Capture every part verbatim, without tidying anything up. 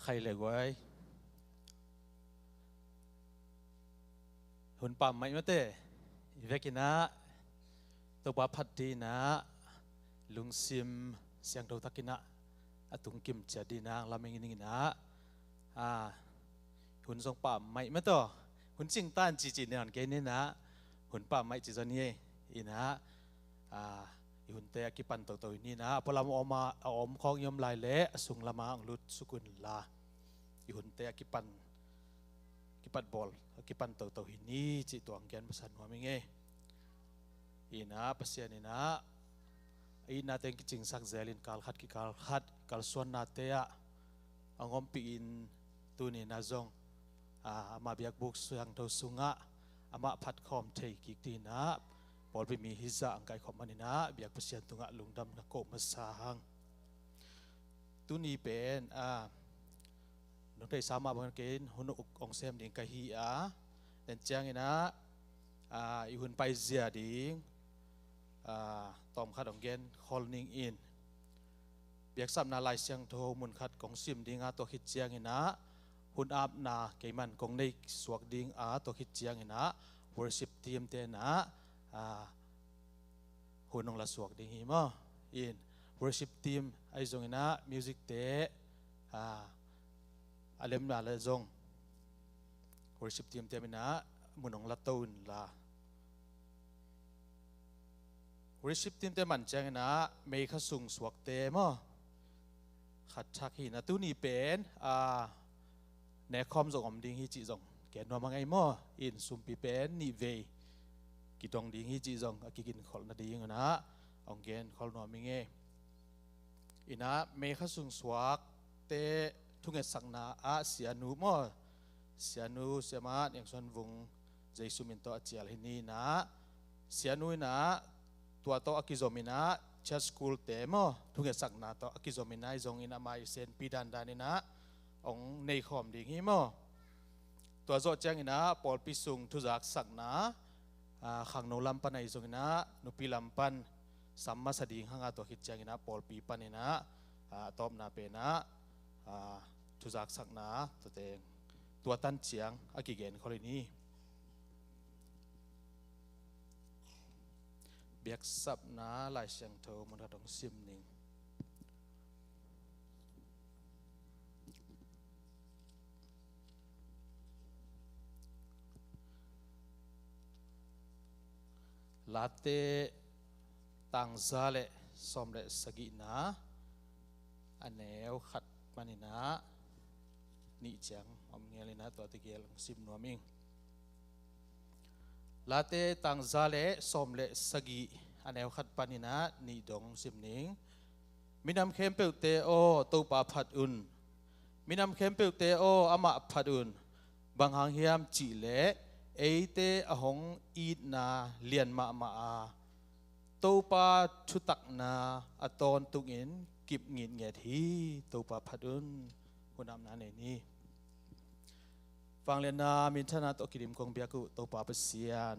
Khai le guai. Hun pam mai mate. I vekin ah Topa phat ding in ah lungsim siangtho takin ah a tungkim ciat ding in ah lam ing ning in ah, a, hun zong pam mai mate. Hun cing tan cici ne on kei ning in ah hun pam mai ci zong hi in ah, a, i hunte a kipan toto hi ning in ah, a pualam a om a, a om khawng i om lai leh a sung lam ah hong lut suk un la, i hunte a kipan, kipat bawl, a kipan toto hi ni cih tua hong gen masa nuam ing ei. In ah Pasian in ah a itnate hong kicingsak zel in kal khat kikal khat kalsuannate ah hong ompih in, tuni in ah zong, a, ama biakbuk siangtho sungah amah phat khawm thei kik ding in ah pawlpi mi hizah hong kaikhop man in ah biak Pasian tungah lungdam na ko masa hang. Tuni pen, a, nong theihsa mah bangin kei in hun uk hong sem ding ka hi a, den ciangin ah, a, i hun paizia ding, a, tawmkhat hong gen khol ning in. Biaksapna Lai Siangtho mun khat kong sim ding a, tua khit ciangin ah hun apna keiman kong nei suak ding a, tua khit ciangin ah worship team te in ah, a, hun hong la suak ding hi maw. In worship team ahi zongin ah music te, a, a lemna le zong worship team te in ah mun hong la to un la. Worship team te man ciangin ah meikha sung suakte maw, khat thak hi in ah tuni pen, a, nekhawm zong om ding hi cih zong gen nuam a ngei maw. In sumpi pen nih vei kidong ding hi cih zong a kiginkholh nading un ah hong genkhol nuam ing ei. In ah meikha sung suakte thungetsakna ah sianu maw, sianu siamah Niang Suan Vung Jesu min tawh a cial hi ni in ah, sianu in ah tua tawh a kizom in ah church school te maw, thungetsakna tawh a kizom in ah, ahi zongin amah i senpi dandan in ah hong neikhawm ding hi maw. Tua zawh ciangin ah pawlpi sung thuzaksakna, a, khangno lam pan ahi zongin ah nupi lam pan sam masa ding hang a, tua khit ciangin ah pawlpi panin ah, a, a tawpna pen ah, a, thuzaksakna tua teng tua tan ciang a kigenkhol hi ni. Biaksapna Lai Siangtho mun khat hong sim ning. Late tang za le sawm le sagihna, a neu khat panin ah nih ciang om ngel in ah tua tegel hong sim nuam ing. Late tang za le sawm le sagih, a neu khat panin ah nih dong sim ning. Minam khempeuhte aw, Topa phat un. Minam khempeuhte aw, amah phat un. Bang hang hiam cih leh eite a hong itna lian mahmah a, Topa thutakna a tawntungin kip ngitnget hi. Topa phat un. Hun apna nei ni. Vangliatna minthanna tawh kidim kong biak uh Topa Pasian,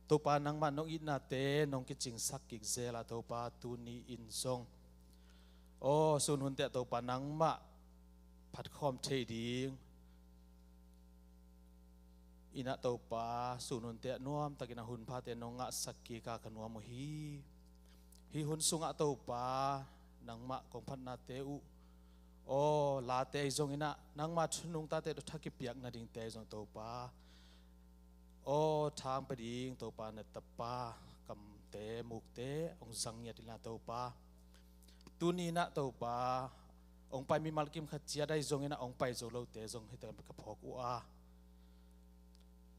Topa nangmah nong itnate nong kicingsak kik zel a, Topa tuni in zong, aw, sun hunte ah Topa nangmah phatkhawm thei ding in ah Topa, sun hunte ah nuamtakin a hunphate nong ngahsak kik a ka nuam uh hi. Hih hun sungah Topa nangmah kong phatnate uh, aw, late ahi zongin ah nangmah thu nungtate tawh tha kipiak nadingte ahi zong Topa, aw, thang pia ding Topa, na tapa kamte mukte hong zang ngiat in ah Topa, tuni in ah Topa, hong pai mimal kim khat ciat ahi zongin ah hong pai zo lote zong hih tengah ka phawk uh a,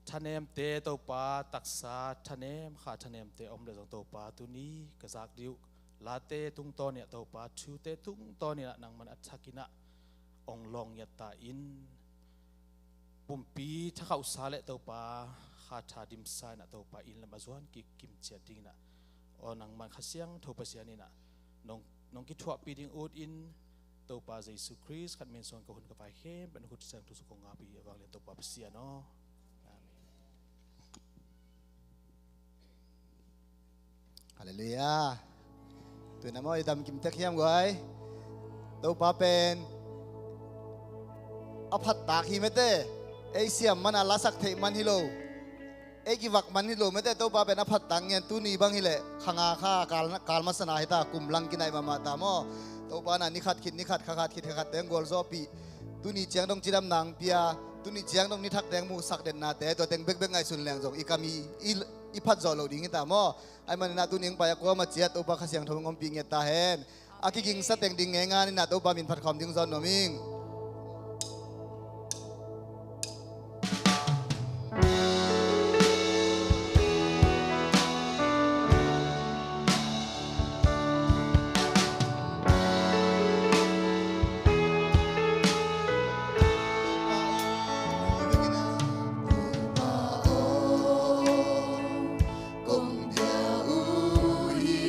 thanemte Topa, taksa thanem, kha thanemte om leh zong Topa, tuni ka zak ding uh late tungtawn in ah Topa, thute tungtawn in ah nangman a thakin ah hong lawng ngiat ta in, pumpi thakhauhsa le Topa, kha tha dimsa in ah Topa, inn lam a zuan kik kim ciat dingin ah, aw, nangman Kha Siangtho Pasian in ah nong, nong kithuahpih ding ut in, Topa Jesu Khrist khat min suang ka hun ka pai khempeuh na khut siangtho sung kong ngahpih hi, a vanglian Topa Pasian aw. Amen. Halleluiah. Tuna maw i dam kim tek hiam guai? Topa pen a phattak hi mete. Ei siam man a lasak theih man hi lo, ei kivak man hi lo mete. Topa pen a phattak ngian. Tuni bang hileh kha nga kha kal, kal masa na hi ta, kum lang kinaih mahmah ta maw. Topa na ni khat khit ni khat, kha khat khit kha khat teng gualzawhpih, tuni ciang dong cidam nang pia, tuni ciang dong ni thak teng muhsak den nate, tua teng bekbek ngaihsun leng zong i kam i, i, i phat zawh loh ding hi ta maw. Ahih manin ah tuni hong pai a kuamah ciat Topa Kha Siangtho hong ompih ngiat ta hen. A kigingsa teng ding ngeingai in ah Topa min phat khawm ding zawn nuam ing. Kong bia uh hi,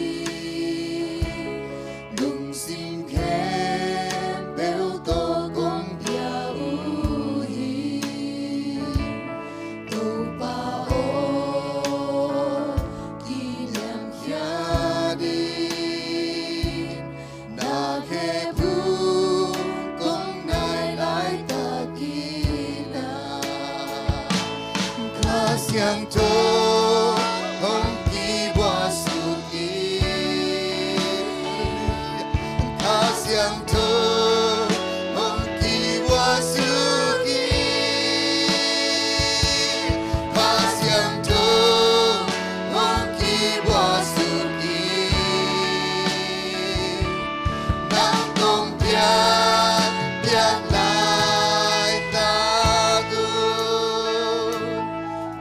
lungsim khempeuh tawh kong bia uh hi. Topa aw, kiniamkhiat in, na khe phung kong nai laitak in ah, Kha Siangtho hong kibuaksuk in, Kha Siangtho hong kibuaksuk in, Kha Siangtho hong kibuaksuk in, nang kong piak, piak laitak uh.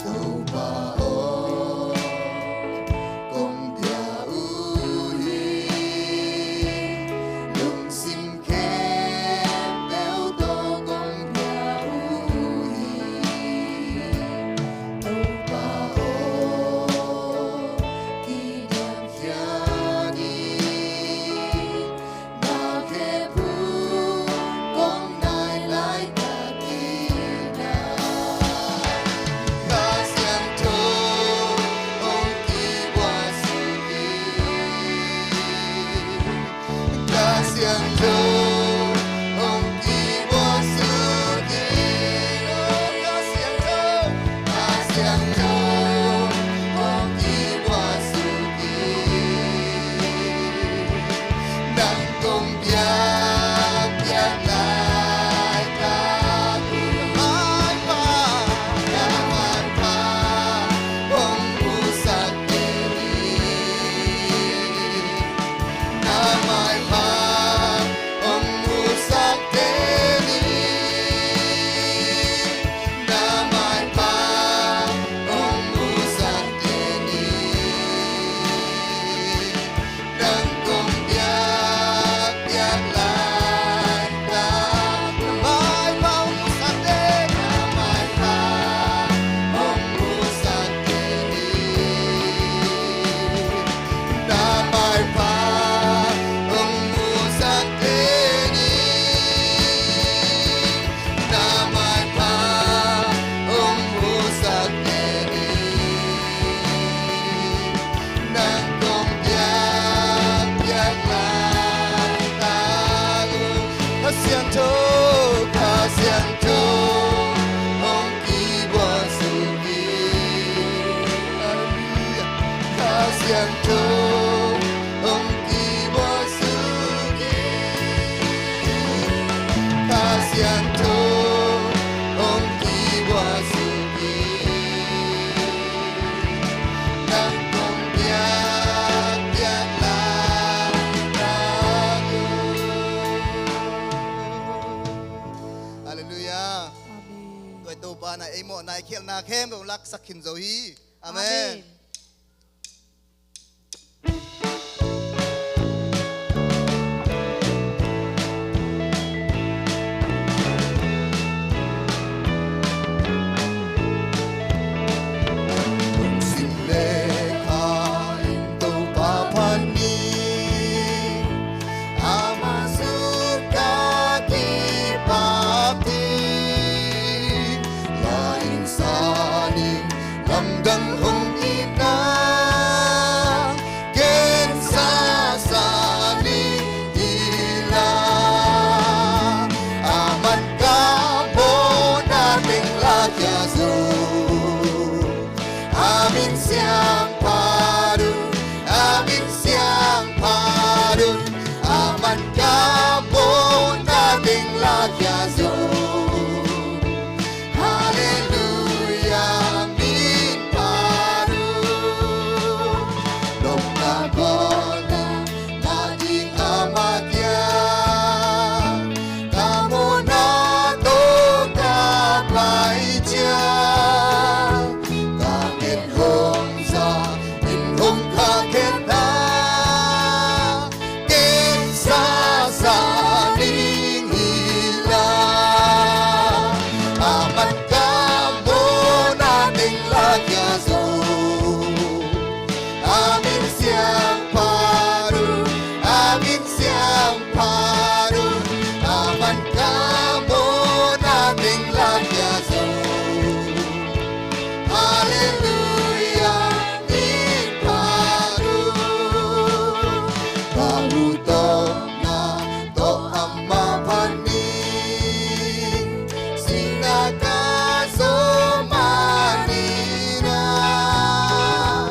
Topa aw, kong bia uh hi, lungsim khempeuh tawh kong bia uh hi. Topa aw, kiniamkhiat in, na khe phung kong nai laitak in ah, Kha Siangtho hong kibuaksuk in, Kha Siangtho hong kibuaksuk in, oh, Kha Siangtho, Kha Siangtho hong kibuaksuk in, nang kong piak, piak laitak uh. Na maipha, na maipha hong musak den in, na maipha hong musak den in, na maipha hong musak den in, nang kong piak, piak laitak uh. Na maipha hong musak den, na maipha hong musak den in, na maipha hong musak den in, na maipha hong musak den in, nang kong piak, piak laitak uh. Kha Siangtho, Kha Siangtho hong kibuaksuk in. Halleluiah. Kha Siangtho hong kibuaksuk in, Kha Siangtho hong kibuaksuk in, nang kong piak, piak laitak uh. Halleluiah. Amen. Tua Topa in ei mawhna ei khialhna khempeuh laksak khin zo hi. Amen. Amen. Lungsim le kha in Topa phat ni, ama sut ka kipak ding, la in sa ning, lamdang hong itna, gensa sa ning hi la, aman ka Jesu, a min siangtho un, a min siangtho un, a man kammaw na teng la Jesu. Halleluiah, min phat un. Nopna kawlna, na ding a makia, kammaw na tawh ka pai ciang, ka ngen hong za, in hong ka khen na, ken sa sa ning hi la, a man kammaw na teng la Jesu. A min siangtho un, a min siangtho un, a man kammaw na teng la Jesu. Halleluiah, min phat un. Ka lungtawmna tawh amah phat ning, sihna ka zawh manin ah,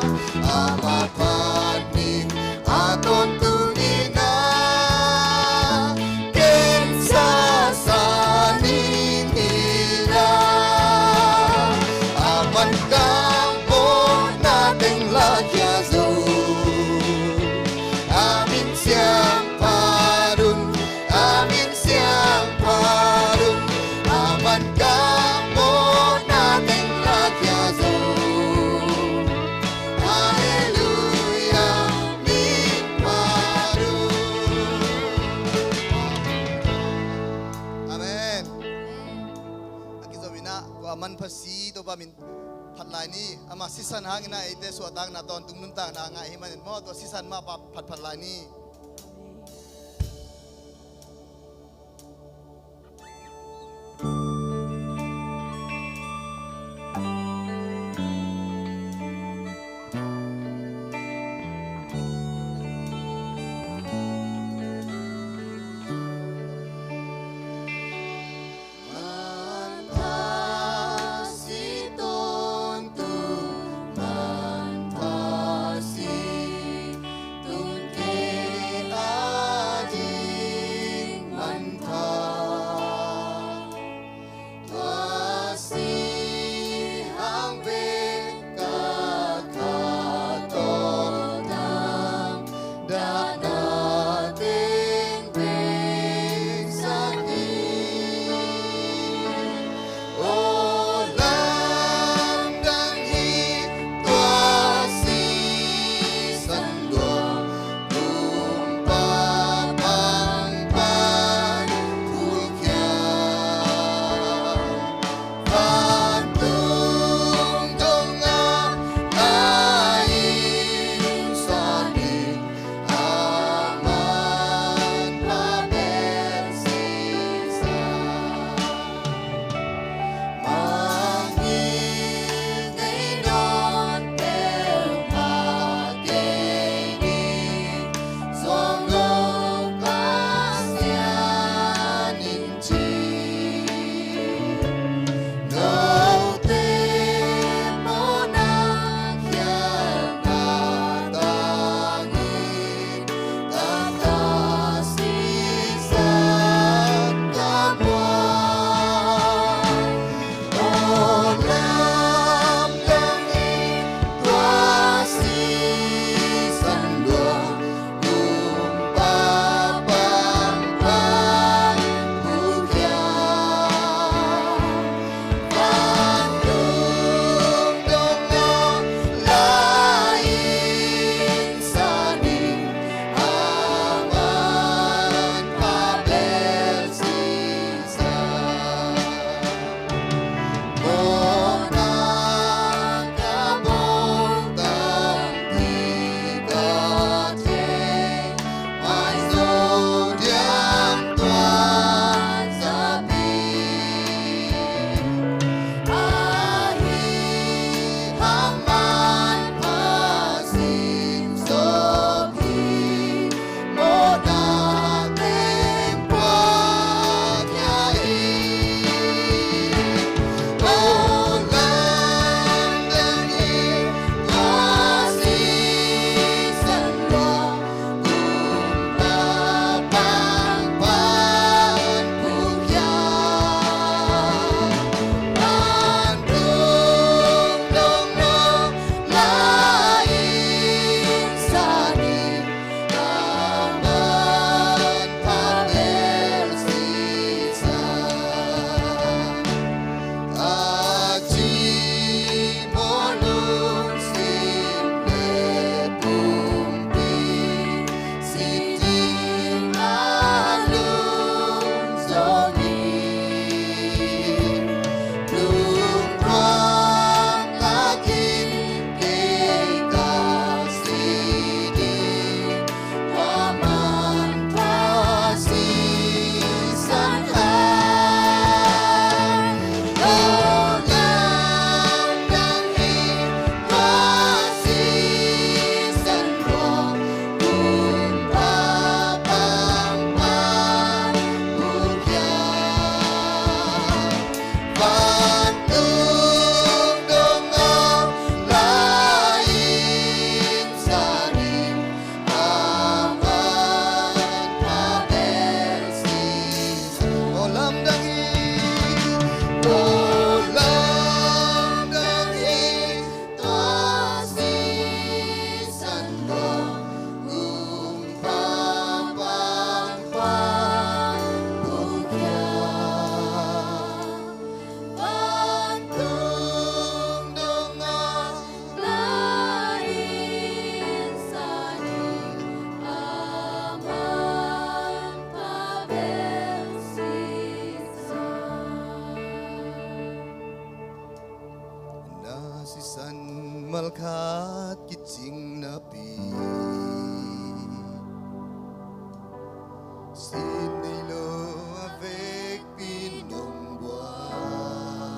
amah phat ning a tawntung in ah, ken sa sa ning hi la, a man kammaw na teng la Jesu. A min siangtho un, a min siangtho un, a man kammaw na teng la Jesu. Halleluiah, min phat un. Amen. A kizom in ah, tua manpha si Topa min phat lai ni. Ama sisan hangin ah eite suahtakna, tawntung nuntakna ngah ahih manin maw, tua sisan mah phat phat lai ni. Sisan malkhat kicing napi, sin nei lo a vekpi nong buak.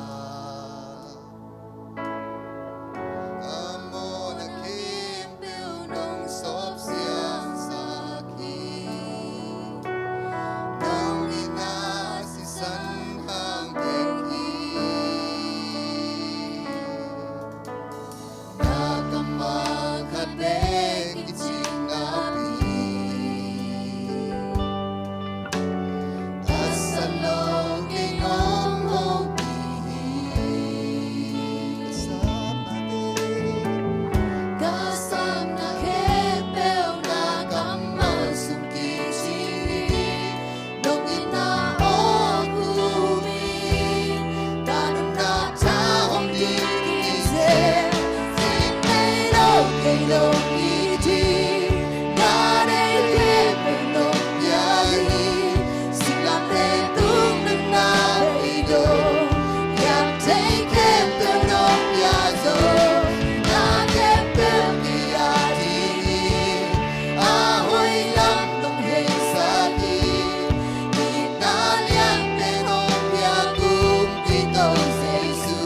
A mawhna khempeuh nong sawp siangsak hi. Nong itna sisan hang bek hi. Na kammal khat bek kicing napi, tasan lo kei nong hopih hi. Ka sapna khempeuh na kammal sung kicing hi. Nong itna hong um hi. Ka nuntak tha hong dik hi. Sin nei lo kei nong it hi. Na nei khempeuh nong pia hi. Singlamteh tung nunna beidong, biak thei khempeuh nong pia zo. Na khempeuh kei a ding hi. A hoi lam nong heisak hi. Itna lian pen hong pia Kumpi Topa Jesu,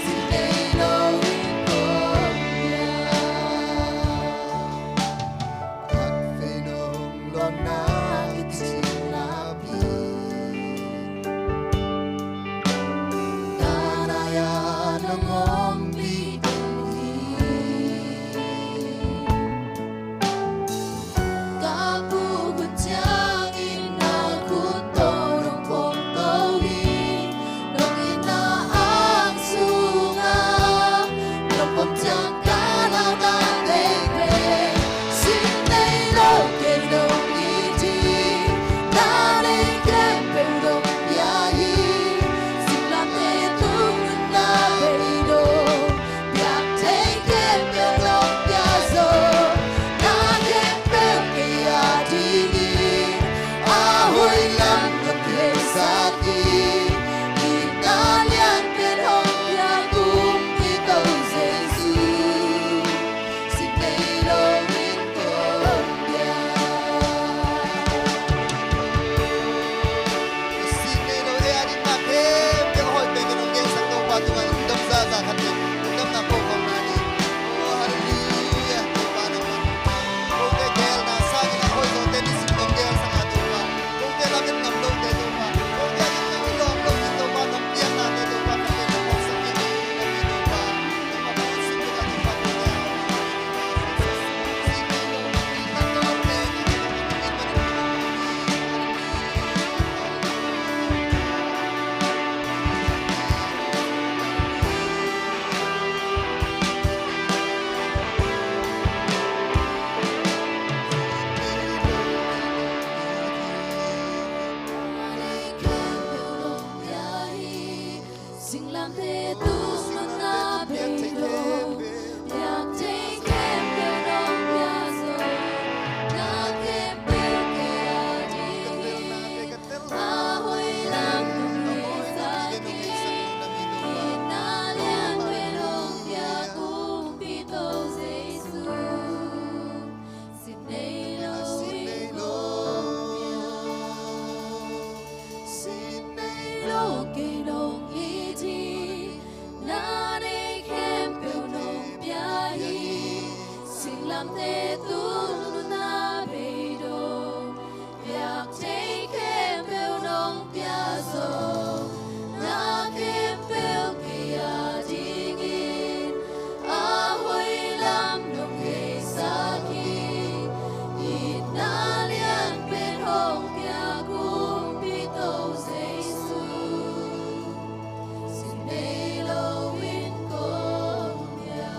sin nei lo in kong pia. Khat vei nong lawnna kicing napi, na nai-ah nong ompih ding hi. Ka puk hun ciangin na khut tawh nong pom ko hi. Nong itna ang sungah nong pom ciang ka lautan veve. Sin nei lo kei nong it hi. Na nei khempeuh nong pia hi. Singlamteh tung nunna beidong, biak thei khempeuh nong pia zo. Na khempeuh kei a ding hi. A hoi lam nong heisak hi. Itna lian pen hong pia Kumpi Topa Jesu, sin nei lo in kong pia. Sin nei lo, ei a ding na khempeuh a hoih pen in hong gensak Topa tungah lungdam zaza khat in lungdamna ko khawm na ni. Oh, halleluiah. Topa nangmah kote geelna sangin a hoih zawte nisim nong geelsak a Topa, kote lam et ngam lote Topa, kote a inn nong i lawm lo ding Topa, nong piaknate Topa, khat vei nong hawmsak in na ni Topa. Nangmah puan sung tungah Topa kote a Singlamteh tung nunna beidong, biak thei khempeuh nong pia zo. Na khempeuh kei a ding hi. A hoi lam nong heisak hi. Itna lian pen hong pia Kumpi Topa Jesu, sin nei lo in kong pia. Sin nei lo kei nong it hi. Na nei khempeuh nong pia hi. Singlamteh tung nunna beidong, biak thei khempeuh nong pia zo. Na khempeuh kei a dingin a hoi lam nong heisak hi. Itna lian pen hong pia Kumpi Topa Jesu, sin nei lo in kong pia.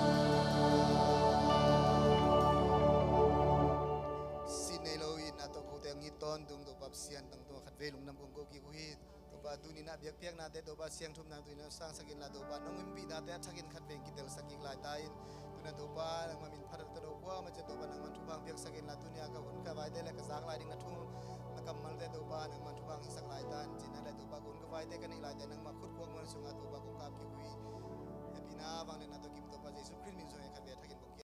Sin nei lo in a tawh kote hong it tawntung Topa Pasian, tangtungah khatvei lungdam kong ko kik uh hi. Topa, tuni-in a biakpiaknate Topa siangthum nang tuni-in a sangsak inla Topa, nong ompihnate a thakin khatvei kitelsak kik lai ta in. Tuni-in a Topa, nangmah min phat a tawh kuamah ciat Topa, nangmah thupha hong piaksak inla, tuni-a ka hun ka vaite le ka zak lai ding na thu, na kammalte Topa, nangmah thupha hong hisak lai ta in. Cina le Topa, ka hun ka vaite ka neih laite nangmah khut kuak muan sungah Topa kong kap kik uh hi. Vangliatna tawh kim Topa Jesu Khrist min suang in khat vei a thakin bawk hi.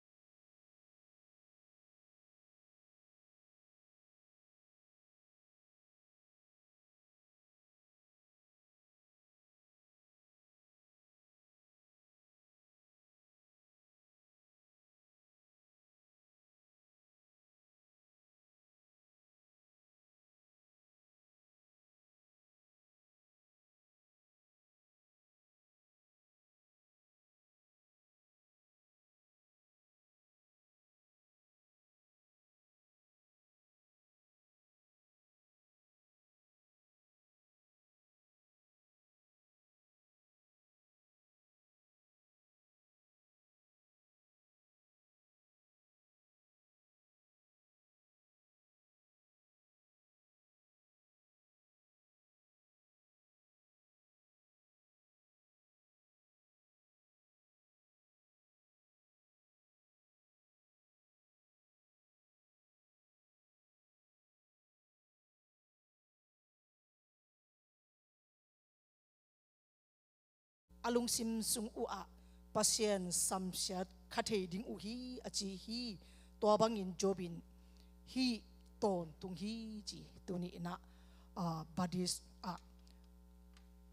A lungsim sung uh ah Pasian samsiat kha thei ding uh hi a ci hi. Tua bangin Job in hih tawntung hi ci. Tuni in ah, ah, Buddhist ah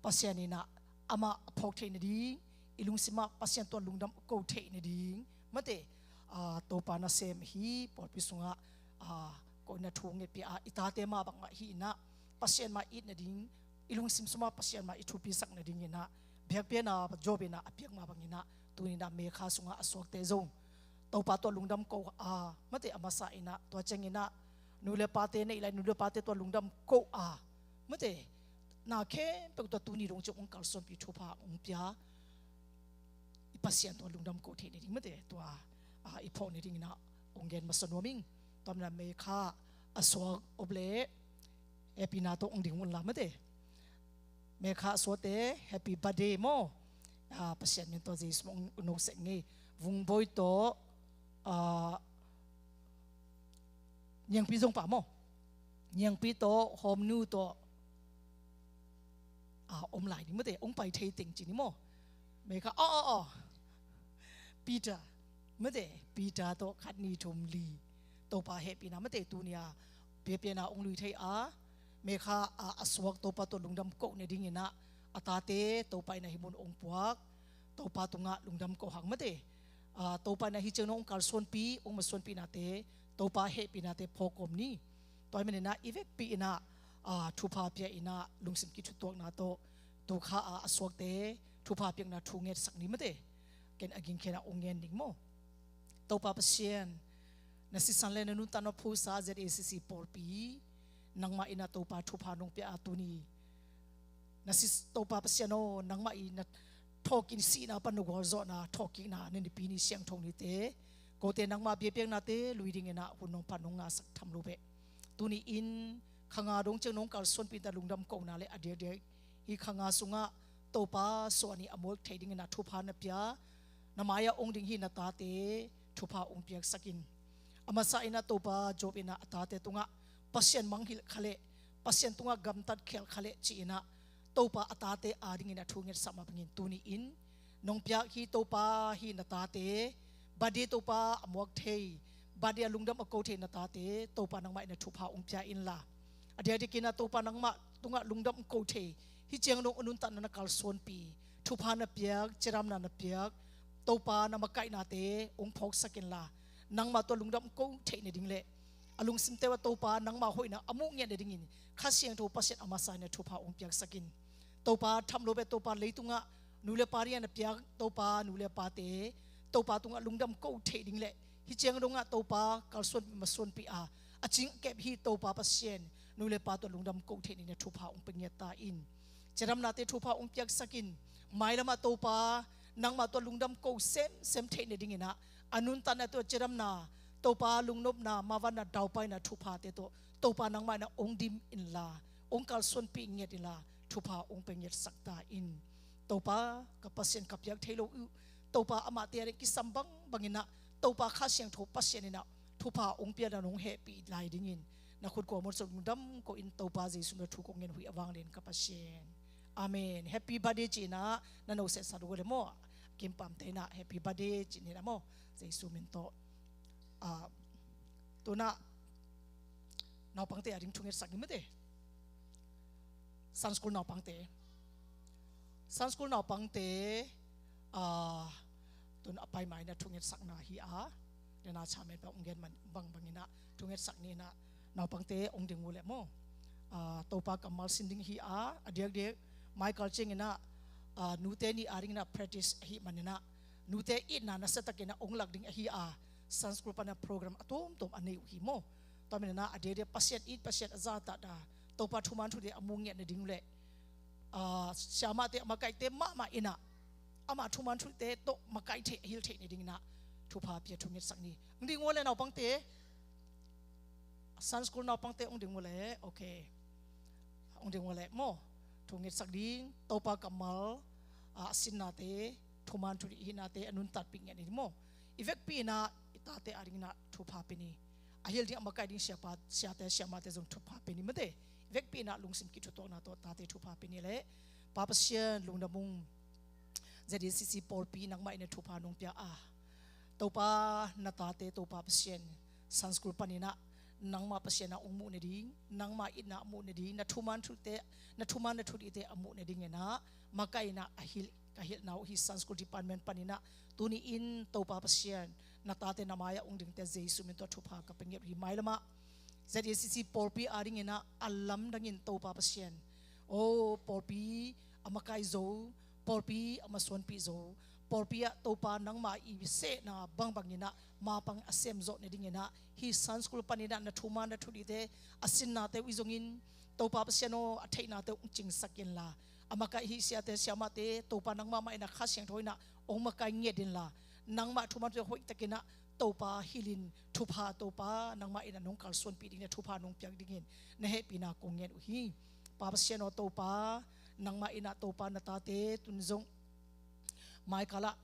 Pasian in ah amah a phawk theih nading, i lungsim ah Pasian tawh lungdam ko theih nading, mate, ah, Topa nasem hi. Pawlpi sungah, ah, ko in ah thu ngetpih a, i tate mah bangmah hi in ah Pasian mah it nading, i lungsim sung ah Pasian mah i thupisak nading in ah biakpiakna Job in ah a piak mah bangin ah tuni in ah Mekha sungah a suakte zong Topa tawh lungdam ko a, mate, a masa in ah tua ciangin ah nu le pate, neih lai nu le pate tawh lungdam ko a, mate, na khempeuh tawh tuni dong ciang hong kalsuanpih thupha hong pia i Pasian tawh lungdam ko theih nading, mate, tua, ah, i phawk nading in ah hong gen masa nuam ing. Tua manin ah Mekha a suak om leh hehpihna tawh hong ding un la, mate. Mekha a suakte, happy birthday maw. Ah, Pasian min tawh Jesu min tawh hong, hong sek ngei. Vungbawi tawh, ah, Niangpi zong pa maw. Niangpi tawh, Hawmnu tawh, ah, om lai ni, mate, hong pai thei teng ci ni maw. Mekha, aw, aw, aw. Peter, mate, Peter tawh khat, nih, thum, li. Topa hehpihna, mate, tuni a biakpiakna hong lui thei a, Mekha a, a suak Topa tawh lungdam ko nading in ah a tate Topa in ah hih mun hong puak. Topa tungah lungdam ko hang, mate. Ah, Topa in ah hih ciang dong hong kalsuanpih, hong masuanpihnate Topa hehpihnate phawk kawm ni. Tua ahih manin ah i vekpi in ah, ah, thupha pia in ah lungsim kithutuakna tawh tu kha a, a suakte thupha piakna thu ngetsak ni, mate. Ken a gingkhen ah hong ngen ding maw. Topa Pasian, na sisan le na nuntakna phusa Z A C C pawlpi, nangmah in ah Topa thupha nong pia a, tuni na sis Topa Pasian aw, nangmah in na thawhkik, sihna pan na gualzawhna thawhkikna na Nipi ni siangtho nite, kote nangmah biakpiaknate lui ding in ah hun nong phat nong ngahsak tham lo beh. Tuni in kha nga dong ciang nong kalsuanpih ta lungdam kona le a diakdiak hih kha nga sungah Topa suah ni a muak thei ding in ah thupha na pia, na mai-ah hong ding hih na tate thupha hong piaksak in. A masa in ah Topa Job in ah a tate tungah Pasian mangngilh kha leh, Pasian tungah gamtat khial kha leh ci in ah Topa a tate ading in ah thu ngetsak mah bangin tuni in nong piak hih Topa hih na tate, birthday Topa a muak thei, birthday a lungdam a ko thei na tate Topa nangmah in ah thupha hong pia inla, a diakdiak in ah Topa nangmah tungah lungdam ko thei, hih ciang dong a nuntakna na kalsuanpih, thupha na piak, cidamna na piak, Topa na makaihnate hong phawksak inla, nangmah tawh lungdam ko theih nading le a lungsimte uah Topa nangmah hoihna a muh ngiat nadingin Kha Siangtho Pasian a masa in ah thupha hong piaksak in. Topa, tham lo beh Topa, leitungah nu le pa ding a na piak Topa nu le pate Topa tungah lungdam ko theih ding le hih ciang dongah Topa kalsuanpih masuanpih a, a cing a kep hih Topa Pasian, nu le pa tawh lungdam ko theih nading in ah thupha hong pia ngiat ta in. Cidamnate thupha hong piaksak in. Mailamah Topa nangmah tawh lungdam ko semsem theih nading in ah a nuntakna tawh cidamna, Topa lungnopna, mavanna, daupaina thuphate tawh Topa nangmah in ah hong dim inla, hong kalsuanpih ngiat inla, thupha hong pia ngiatsak ta in. Topa, ka Pasian ka piak thei lo uh, Topa amahte ading kisam bangbang in ah Topa Kha Siangtho Pasian in ah thupha hong pia na nong hehpih lai dingin na khut kua muan sawm lungdam ko in Topa Jesu min tawh thu kong ngen uh hi a vanglian ka Pasian. Amen. Happy birthday ci in ah na no sehsa lo le maw. Kim Pam te in ah happy birthday ci-in ah maw, Jesu min tawh. Ah, tu-in ah naupangte a ding thungetsak ni maw te. Sunday school naupangte, Sunday school naupangte, ah, tu-in a pai ma-in ah thungetsakna hi a, den a chairman pa hong gen man bangbang in ah thungetsak ni in ah naupangte hong ding uh leh maw, ah, Topa kammal sin ding hi a, a diakdiak Michael ciangin ah, ah, nute nih a dingin ah practice ahih manin ah nute itna nasiatakin ah hong lak ding ahi a, Sunday school pan ah program a tuamtuam a nei uh hi maw. Tua manin ah a diakdiak Pasian it, Pasian a zahtakna, Topa thuman thute a mu ngiat nading uh leh, ah, siamahte, a makaite mahmah in ah ama thuman thute tawh makaih theih, a hil theih nadingin ah thupha pia thungetsak ni. Hong ding uh leh naupangte, Sunday school naupangte hong ding uh leh, okay, hong ding uh leh maw, thungetsak ding, Topa kammal, ah, a sinnate, thuman thu dihihnate a nuntakpih ngiat ni maw. I vekpi in ah i tate a dingin ah thupha pia ni. A hil ding, a makaih ding siapa, siate, siamahte zong thupha pia ni maw te. I vekpi in ah lungsim kithutuakna tawh tate thupha pia ni leh. Pa Pasian, lungdam ung. Z A C C pawlpi nangmah in ah thupha nong pia a, Topa, na tate Topa Pasian Sunday school panin ah nangmah Pasian a hong muh nading, nangmah itna a muh nading, na thuman thute, na thuman na thudihte a muh nadingin ah makaih in ah a hilh, ka hilhna uh hi Sunday school department panin ah tuni in Topa Pasian, na tate na mai-ah hong dingte Jesu min tawh thupha ka pia ngiat uh hi. Mailam ah Z A C C pawlpi a dingin ah a lamdangin Topa Pasian, o pawlpi a makaih zo, pawlpi a masuanpih zo, pawlpi ah Topa nangmah i sehna bangbangin ah mapang a sem zawh nadingin ah hih Sunday school panin ah na thuman na thudihte, a sinnate uh hi zongin Topa Pasian aw, a theihnate uh hong cingsak inla, a makaih hih siate siamahte Topa nangmah mah in ah Kha Siangtho in ah hong makaih ngiat inla, nangmah thuman thute hoihtakin ah Topa hilhin thupha, Topa nangmah in ah nong kalsuanpih dingin ah thupha nong piak dingin na hehpihna kong ngen uh hi. Pa Pasian aw Topa, nangmah in ah Topa na tate tun zong Michael ah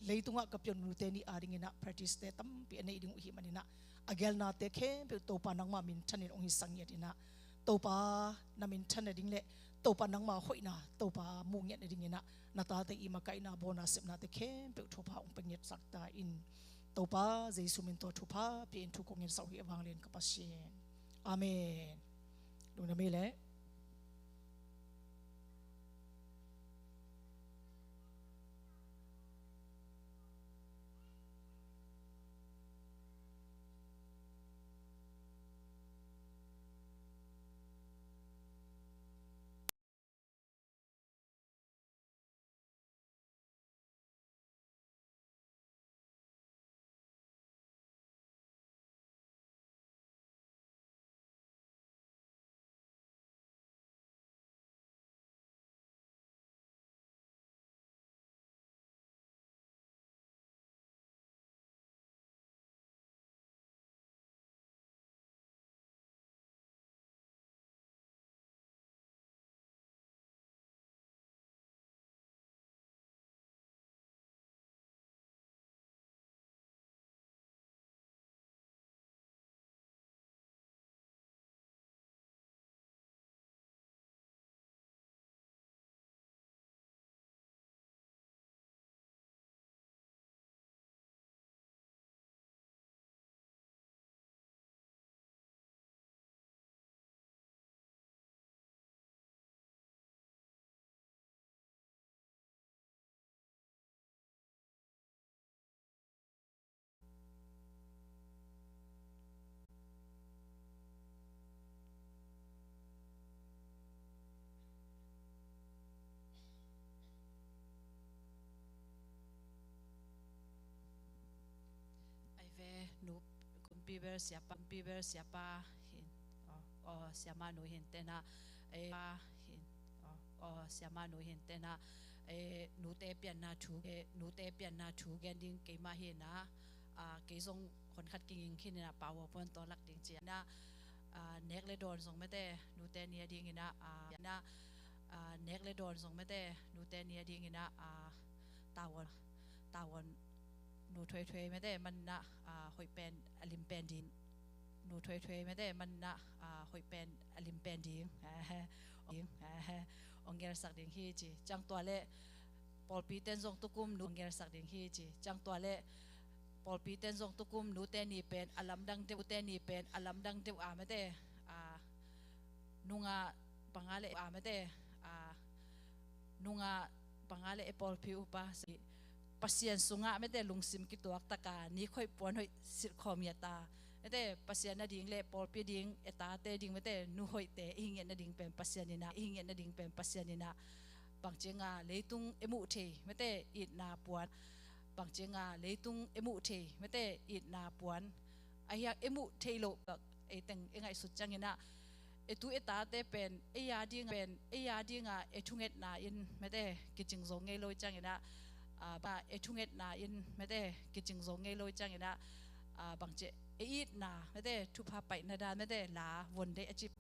leitungah ka pia nute nih a dingin ah practice-te tampi a neih ding uh ahih manin ah a gelnate khempeuh Topa nangmah minthanin hong hisak ngiat in ah, Topa na minthan nading leh Topa nangmah hoihna Topa muh ngiat nadingin ah na tate i makaihna, bawlna, sepnate khempeuh thupha hong pia ngiatsak ta in. Topa Jesu min tawh thupha pia-in thu kong ngetsak uh hi, a vanglian ka Pasian. Amen. Lungdam ei leh. Ai ve, nu, kumpi bel siapa, kumpi bel siapa hin, aw, aw, siamah nu hin tena, eh, pa hin, aw, aw, siamah nu hin tena, eh, nute pianna thu, eh, nute pianna thu gen ding keimah hi na, ah, kei zong hon khat kinging khin ina, PowerPoint tawh lak ding ci a na, ah, nek le dawn zong mete, nute ni a ding ina, ah, na, ah, nek le dawn zong mete, nute ni a ding ina, ah, tavuan, tavuan nu thuaithuai mete, man na, ah, hoih pen, a lim pen ding. Nu thuaithuai mete, man na, ah, hoih pen, a lim pen ding. Ding. Ong gelsak ding hi ci. Ciang tua le, Pawlpi ten zong tukum nu ngelsak ding hi ci. Ciang tua le pawlpi ten zong tukum nute ni pen a lamdang deuh, te ni pen a lamdang deuh a mate, a, nunga banga le a mate, a, nunga banga le e pawlpi upa si Pasian sungah mate lungsim kituak taka ni khoih puan hoih silhkhawm ngiat a mate, Pasian nading le pawlpi ding, e tate ding mate, nu hoihte i hi ngiat nading pen Pasian inah, i hi ngiat nading pen Pasian inah, bangcianga leitung e muh thei mate itna puan, bangcianga leitung e muh thei mate itna puan, ahi hang e muh thei loh ei teng e ngaihsut cianginah, e tu e tate pen e ya ding pen e ya dinga e thungetna in mate kicing zo ngei lo cianginah, a, ba e thungetna in mate kicing zo ngei lo cianginah, a, bangci e itna mate thupha paihna dan mate la von dei a cip.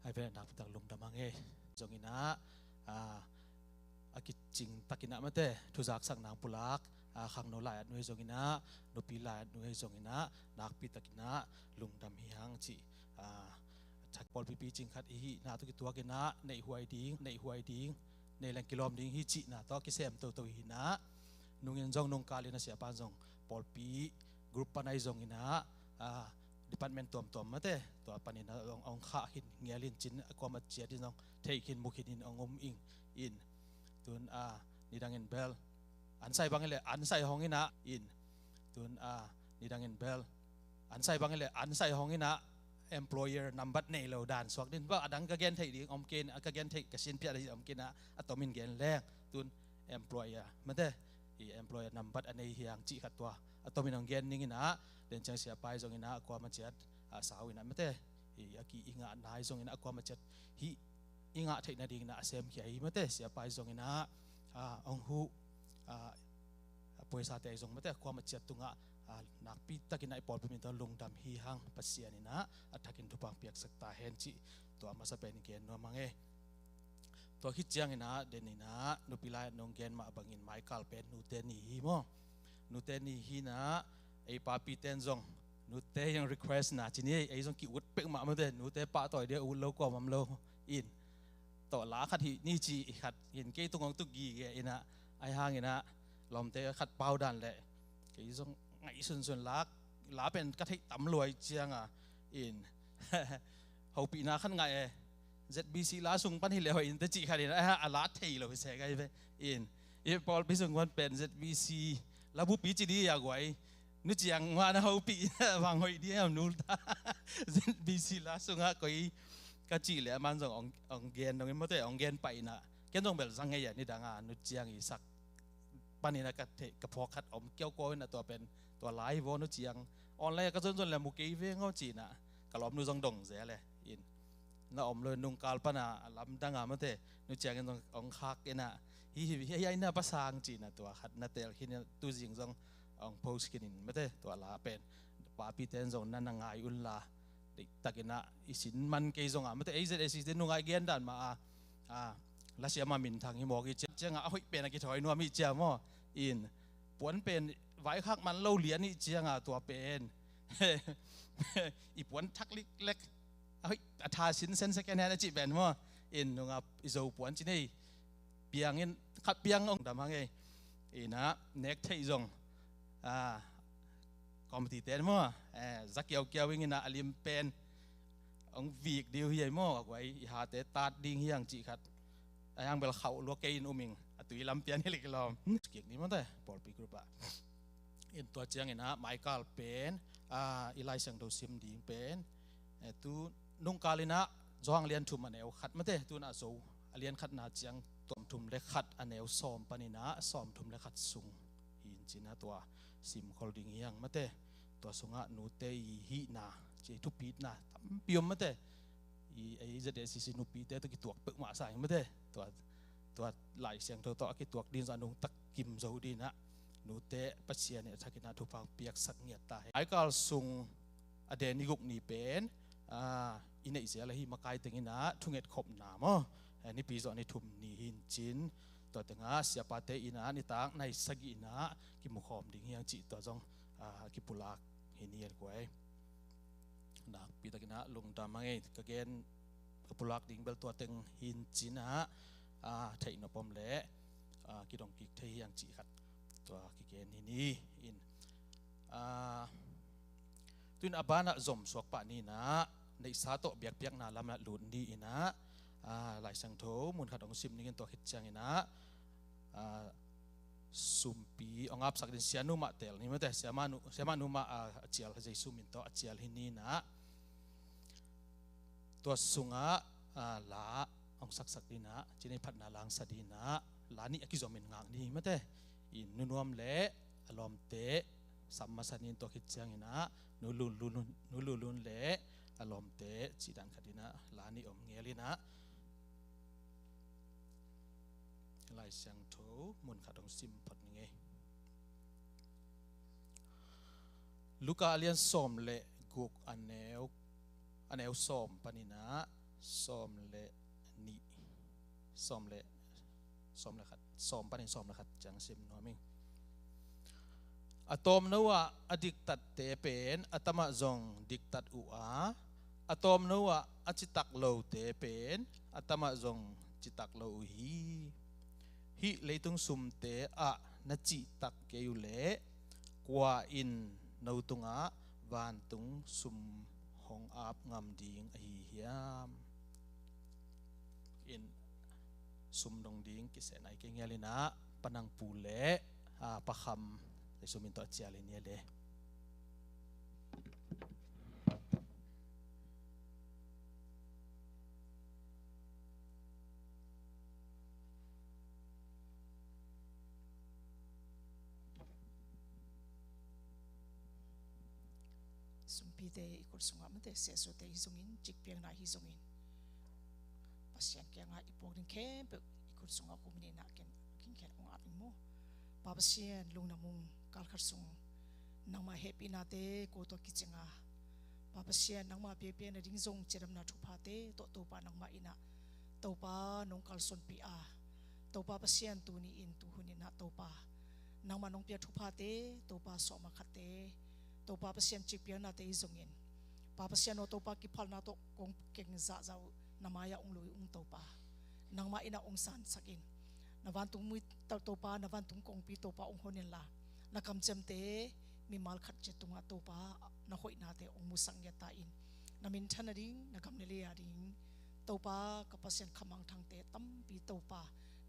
Hai ve, nakpi tak lungdam hang e. Zonginah, a, a kicing takinah mate thuzaksak nang pulak, a, khangno lai-at nu e zonginah, nupi lai-at nu e zonginah nakpi takinah lungdam hi hang ci. A, thak pawlpipi cing khat i hihna tawh kituakinah neihhuai ding, neihhuai ding, nei leng kilawm ding hi cihna tawh kisem toto hinah, nungin zong nungkalin a siapan zong pawlpi group pan ahi zonginah, a, department tuamtuam mate tua paninah ong, ong khah khin ngial in cin a kuama ciat in zong thei khin mu khin in ong um ing in. Tun, a, nidangin bel an sai bangin le an sai hong inah in. Tun, a, nidangin bel an sai bangin le an sai hong inah employer nambat nei lo dan suak din ba, adang ka gen theih ding om kei, a, ka gen theih ka sinpiah ding om kei inah a tomin gen leng. Tun employer mate, i employer nambat a nei hiang cih khat tua a tomin ong gen ning inah, den ciang siapai zonginah a kuama ciat, a, sau inah mate, i a ki i ngahna hi zonginah a kuama ciat hih i ngah theih nadinginah a semkhia hi mate, siapai zonginah, a, ong huh, a, a poisate ahi zong mate a kuama ciat tungah, a, nakpi takinah i pawlpi min tawh lungdam hi hang, Pasian inah a thakin thupha piaksak ta hen cih tua masa pen gen nuam hang e. Tua khit cianginah deninah nupi lai-at nong gen mah bangin Michael pen nute ni hi maw. Nute ni hinah ei papiten zong nute hiang request na ci ni, ei zong ki-ut pek mah mate, nute pahtawi dia ut lo kua mam lo in. Tawh la khat hih ni ci i khat in kei tung hong tuk gige inah, ahi hanginah lawmte khat pau dan leh kei zong ngaihsunsun la, la pen ka theih tam luai cianga in hopihna khat ngah e. Z B C la sung pan hi le hoih in te cih khat in, a, a la thei lo hi se gai ve in. I pawlpi sung pan pen Z B C la bupi ci di a guai. Nu ciang mah na hopih vang hoih di am nul ta. Z B C la sungah koi ka cih le a man zong ong, ong gen dongin mawte ong gen paina. Ken zong bel zang ngei a nidanga nu ciang i sak panin a ka theih ka phawk khat om kiaukaw in a tua pen tua lai vaw nu ciang online a ka zonzon le mu kei veng aw cina ka lawmnu zong dong zel e in. Na om lo nungkal pana a lamdanga mawte nu ciangin zong ong khak ina hi hi hi aina pasang cina tua khat na tel khin tu zing zong ong post khin in mawte tua la pen papi ten zong na na ngai un la deihtakin ah i sin man kei zongah mawte A Z A C te nungah i gen dan mah a, a, lasiam a minthang hi mawk i ciangah a hoih pen a kithawi nuam i ciang maw in puan pen vaikhak man lo lian i ciangah tua pen i puan thak liklek a hoih a tha sinsen second hand a cih pen maw in nungah i zo puan ci nei piangin khat piang ong dam hang ei ina nek theih zong a committee ten maw za kiaukiau ing ina a lim pen ong vik diu hi ei maw a guai i hate tat ding hiang cih khat a hiang bel khauh lua kei in um ing a tui lam pian hi lik lawm kik ni mawte pawlpi group ah in tua ciang ina Michael pen a i Lai Siangtho sim ding pen tu nungkal ina Johan lian thum a neu khat mawte tuna zo a lian khatna ciang tuam thum le khat a neu sawm panina sawm thum le khat sung hi in cina tua simkhol ding hiang mawte tua sungah nute i hihna ci thupitna tampi om mawte i A Z A C C nupite tu kituak peuhmah sa hi mawte tua tua Lai Siangtho tawh a kituak ding zah nungtak kim zo dinah nute Pasian i a thakinah thupha piaksak ngiat ta hi. Aikal sung a den i guk ni pen i neih zel ahi makai tenginah thunget khopna maw nipi zawh ni thum ni hin cin Tua tengah siapate in ah nitak nai sagih in ah kimukhawm ding hi hang cih tua zong, ah, kipulak hi ni a guai. Nakpi takin ah lungdam hang ei, ka gen ka pulak ding bel tua teng hi in cin ah, ah, theih nop om leh, ah, kidong kik thei hi hang cih khat tua kigen hi ni in. Ah, tu in a banah zom suak pah ni in ah, neihsa tawh biakpiakna lamah lut ni in ah, ah, Lai Siangtho mun khat hong sim ning in tua khit ciangin ah, ah, sumpi hong apsak ding sianu mah teel ni mate, siamah nu, siamah nu mah, ah, a cial Jesu min tawh a cial hi ni in ah, tua sungah, ah, la hong saksak ding in ah, cih nei phatna la hong sa ding in ah, la nih a kizom in ngak ni mate. In Nu Nuam le a lawmte sam masa ni in tua khit ciangin ah, Nu Lun Lun, Nu Lun Lun le a lawmte cih dan khat in ah la nih om ngel in ah, Lai Siangtho mun khat hong sim phot ning ei. Luka a lian sawm le guk a neu, a neu sawm panin ah sawm le nih, sawm le, sawm le khat, sawm panin sawm le khat ciang sim nuam ing. A tawmno ah a diktatte pen a tamah zong diktat uh a, a tawmno ah a citak lote pen a tamah zong citak lo uh hi. Hih leitung sumte ah na cihtak kei uh leh kua in no tungah vantung sum hong ap ngam ding ahi hiam? In sum dong ding kiseh nai kei ngel in ah, Pa Nang Pu le, ah, Pa Kham Jesu min tawh a cial hi ni a le. Sumpite i khut sungah mate, siasote hi zongin, cikpiakna hi zongin, Pasian kiangah i puak ding khempeuh i khut sungah hum in ah, ken, ken khen hong ap ing maw. Pa Pasian, lungdam ung, kalkhat sung nangmah hehpihnate ko tawh kicing a, Pa Pasian, nangmah biakpiakna ding zong cidamna thuphate tawh Topa nangmah in ah, Topa nong kalsuanpih a, Topa Pasian, tuni in tuhun in ah Topa nangmah nong piak thuphate, Topa sawm a khatte, Topa Pasian, cikpiaknate hi zongin, Pa Pasian aw, Topa kiphalna tawh kong keng zahzah uh na mai-ah ong lui ung Topa. Nangmah in ah ong sansak in, na vantung mui Topa, na vantung kongpi Topa ong hon inla, na kamciamte mimal khat ciat tungah Topa na hoihnate ong musak ngiat ta in, na minthan nading, na gam na lei a ding Topa, ka Pasian, khamangthangte tampi Topa,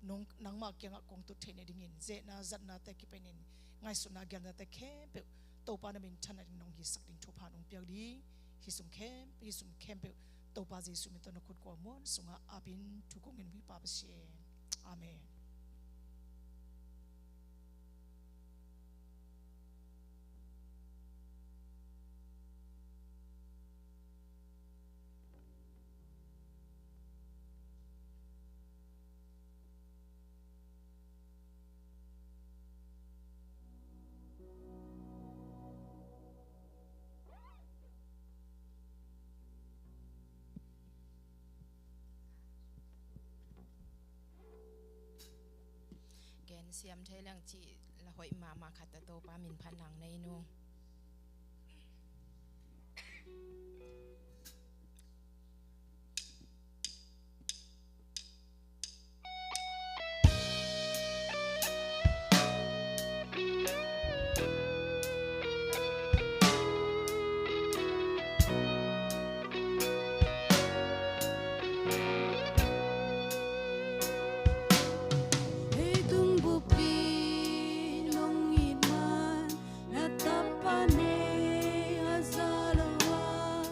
nong, nangmah kiangah kong tut theih nadingin, zehna zatnate kipenin, ngaihsutna gialnate khempeuh Topa na minthan nading nong hisak ding thupha nong piak ding, hih sum khempeuh, hih sum khempeuh Topa Jesu min tawh na khut kua muan sungah ap in thu kong ngen uh hi Pa Pasian. Amen. Gen siam thei leng cih la hoih mahmah khat a, Topa min phat nang nei nung. Leitung bup in hong it man, na tapa nei a za lo a,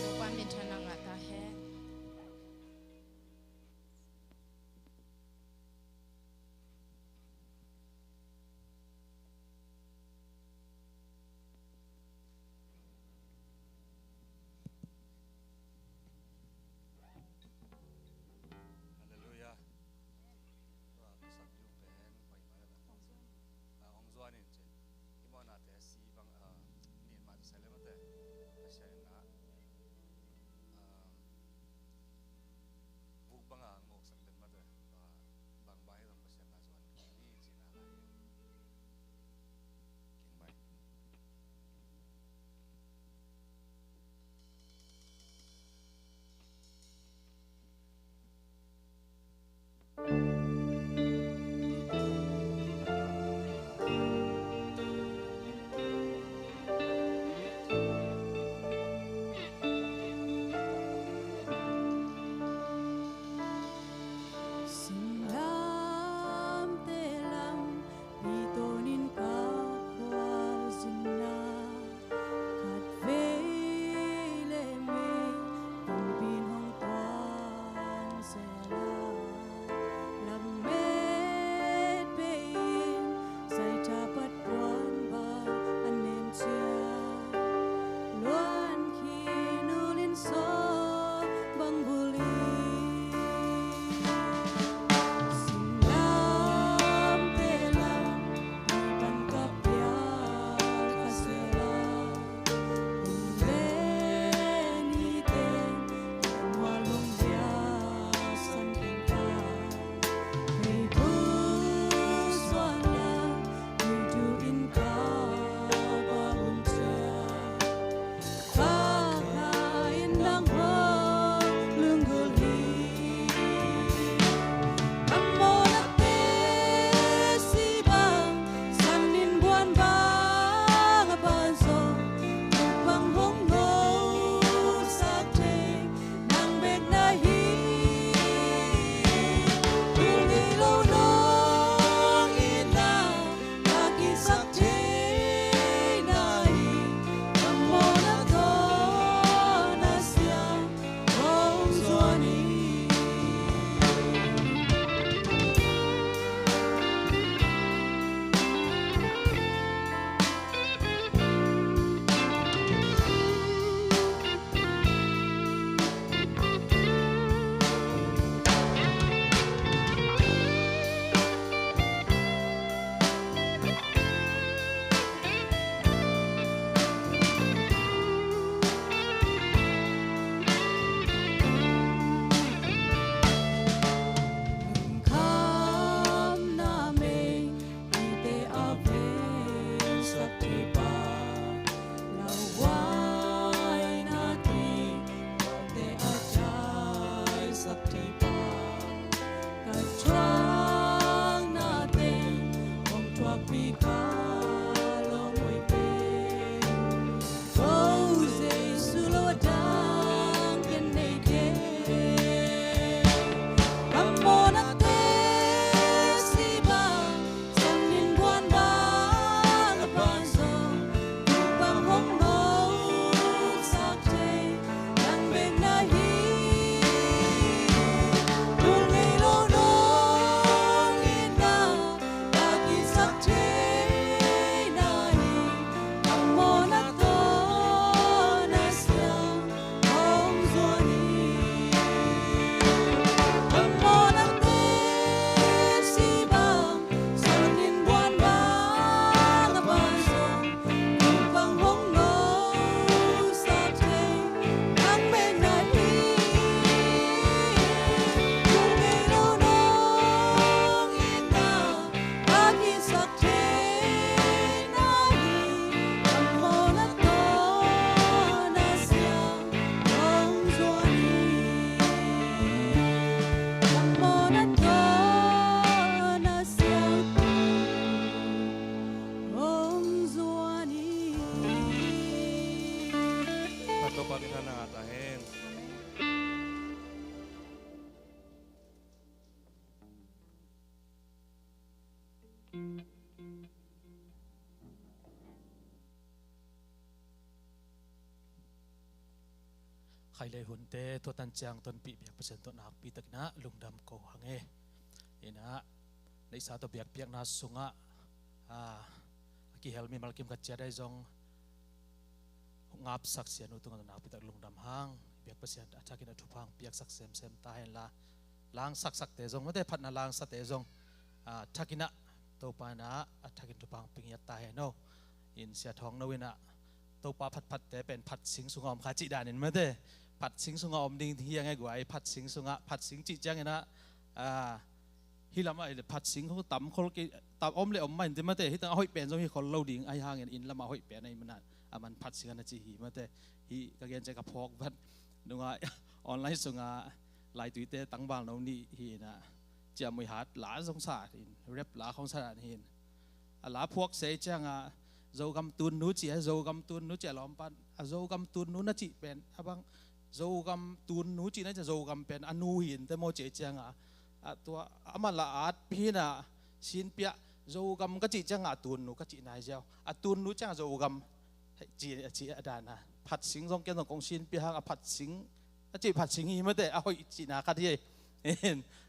Topa'n minthanna ngah ta hen. Halleluia. Tua ka sak ding pen hoih mah la. A, hong zuan in cin. I mawhnate si bang, a, nin mah ta sai le mate. Pasian in a, a, vuk bang a ngawksak pen mate. Tua bang bang hi zong Pasian na zuan kik ni cin a lai. King mai. Singlamteh lam pitonin ka khualzinna khatvei le mei pumpi in hong tuang sela. Lamet pei-in zaithapat puan bang a nem ciat luan khin ulin sawm bang buli. Singlamteh lam pitonin ka khualzinna Ai lei hunte tua tan ciang tonpih biak Pasian tawh nakpi takin ah lungdam ko hang e. Inah neihsa tawh biakpiakna sungah a kihel mimal kim khat ciat ahi zong ngapsak sianu tungah nakpi tak lungdam hang. Biak Pasian a thakin a thupha hong piaksak semsem ta henla, langsaksakte zong mate, phatna langsate zong a thakin ah Topa inah a thakin thupha hong pia ngiat ta hen aw. In Sia Thawng No inah Topa phatphatte pen phatsing sungah om kha cih danin mate, phatsing sungah om ding hi a nge guai, phatsing sungah, phatsing cih ciangin ah a hi lamah phatsing tam khol kei, tam om le om mah in ti mate, hi tang a hoih pen zong hi khol lo ding ahi hangin inn lamah hoih pen ahi manah a man phatsing a na ci hi mate. Hi ka gen ciang ka phawk vat nungah online sungah laituite tangval no nih hi inah ciamui hat la zong sa in, rap la khong sa dan hin a la phuak sei ciangah Zogam tunnu ci a, Zogam tunnu ci a lawmpan a Zogam tunnu na cih pen a bang Zogam tunnu cih na ci a Zogam pen a nu hin te maw ci a ciangah a tua amah la at pina sinpiah Zogam ka cih ciangah a tunnu ka cih nai ziau, a tunnu ciangah Zogam ci a ci a dana phatsing zong ken zong kong sinpia hang a phatsing a cih phatsing hi mate, a hoih cihna khat hi.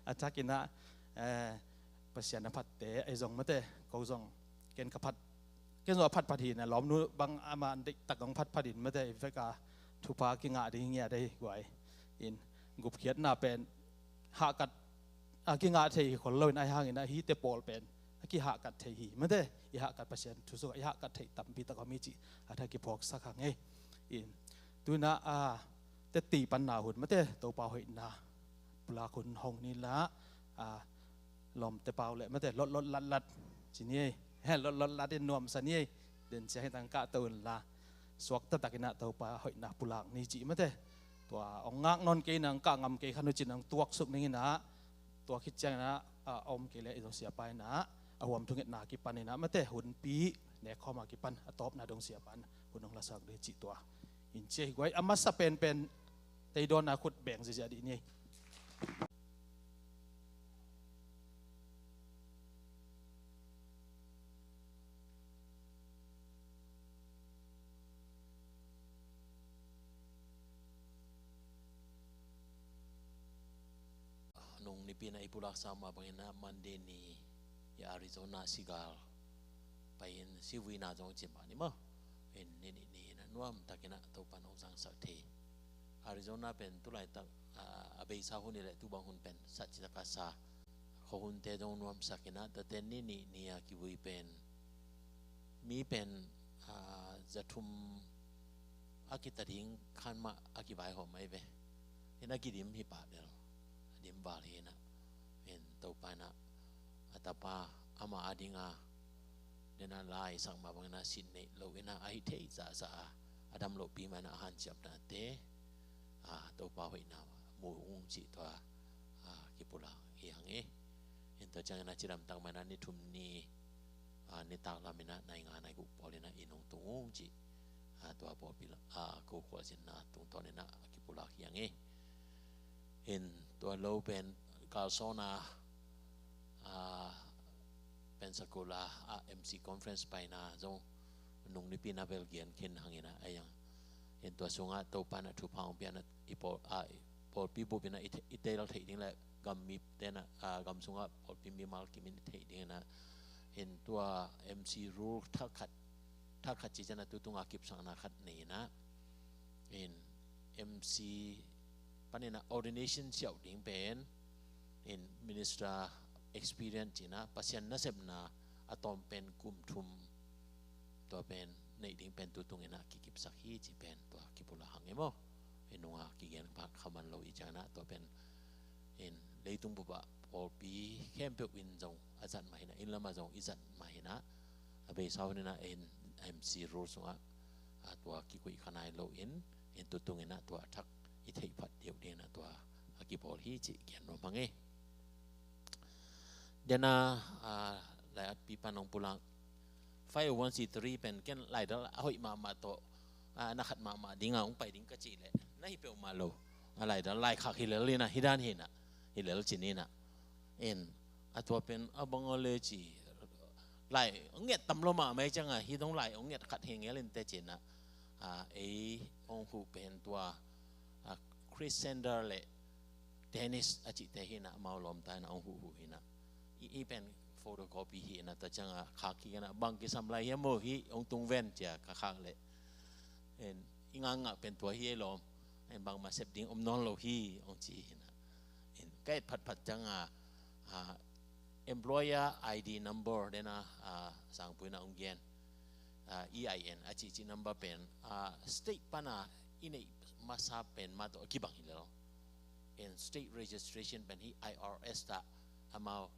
A thakin ah Pasian a phatte ahi zong mate, ko zong ken ka phat, ken zong a phatphat hi na lawmnu bang ama deihtak zong phatphat in mate, i vek a thupha kingah ding hi ngiat ahi guai. In gupkhiatna pen hahkat a kingah thei hi khol lo in ahi hangin ah hite pawl pen a kihahkat thei hi mate, i hahkat Pasian thu sungah i hahkat thei tampi tak om hi cih a tha kiphawksak hang e. In tuinah a tetti panna hun mate, Topa hoihna pulak hun hong ni la a lawmte pau le mate, lotlot latlat ci ni ei. Lotlot lat in nuamsa ni ei. Den cia hi tang kahto unla suakta takin ah Topa hoihna pulak ni cih mate, tua ong ngak nawn kei nang kah ngam kei khan uh cin ang tuaksuk ning inah tua khit ciangin ah a om kei le i zong siapa inah a huam thungetna kipan inah mate, hunpi nekkhawm a kipan a tawpna dong siapa in hun ong lasak dih cih tua in cia hi guai. A masa penpen tei dawn a khut beng ziazia dih ni. Nung nipi na i pulaksa mah bangin ah Monday ni i Arizona sigal pai-in sivuina zong ci mah ni maw. In ni nih ni na nuam takin ah Topa nong zangsak thei. Arizona pen tulaitak a beisa hun i le tubang hun pen sat ci taka sa khuahunte zong nuamsak inah tate ni nih ni a kivui pen mi pen zathum a kita ding khan mah a kivaihawm ahi ve. Inah kidim hi pah del a dim val hi inah in Topa inah a tapa ama a dinga dena laisak mah bangin ah sin neih lo inah a hi thei zahzah a a dam lohpi mah inah a hanciamnate a Topa hoihna mu ung cih tua a kipulak hi hang e. In tua ciangin ah cidamtak mah inah ni thum ni a nitak lam inah nai nga nai guk pawl inah i nungtung ung cih a tua pawlpi a ko khualzinna tungtawn inah a kipulak hi hang e. In tua lo pen kalsawna a Pensacola a MC conference paina zong nung nipi na vel gen khin hang inah a yang in tua sungah Topa inah thupha hong pia inah i pawl a pawlpi bup inah i tel theih ding le gam mite inah gam sungah pawlpi mimal kim in i theih ding inah in tua MC rule thakhat thakhat ci cianah tutunga kipsakna khat nei inah in MC panin ah ordination siauh ding pen in minister experience ci inah Pasian nasepna a tawm pen kum thum tua pen neih ding pen tutung inah kikipsak hi ci pen tua kipulak hang e maw. I nungah kigen pah kha man lo i ciangin ah tua pen in leitung bupah pawlpi khempeuh in zong a zat mah inah, inn lamah zong i zat mah inah a beisa hun inah in MC rule sungah a tua kikuih kha nai lo in in tutung inah tua a thak i theihphat deuh ding inah tua a kibawl hi cih kian nuam hang e. Dena a lai-atpi pan hong pulak five oh one C three pen ken laidal a hoih mahmah tawh a na khat mahmah dinga hong pai ding ka cih leh na hi peuhmah lo. A laidal laikhak hi lel inah hi dan hi inah hi lel cin inah in a tua pen a bang a le ci lai hong nget tam lo mahmah hi cianga hi dong lai hong nget khat hi ngel in te ci inah a ei hong huh pen tua a Chris Sander le Dennis a cihte hi in ah, amau lawmta in ah hong huhhuh hi in ah. Hih, hih pen photocopy hi in ah, tua ciangah khak kik in ah, bang kisam lai hiam maw, hih hong tung ven ci-a ka khak leh, en, i ngakngak pen tua hi ei lawm, en, bangmah sep ding om nawn lo hi, hong ci hi in ah. En, ka et phatphat ciangah, ah, employer I D number den a, ah, Sangpu in ah hong gen, ah, E I N a cihcih number pen, ah, state pan a i neih masa pen mah tawh a kibang hi lel. En, state registration pen hih I R S tawh amau,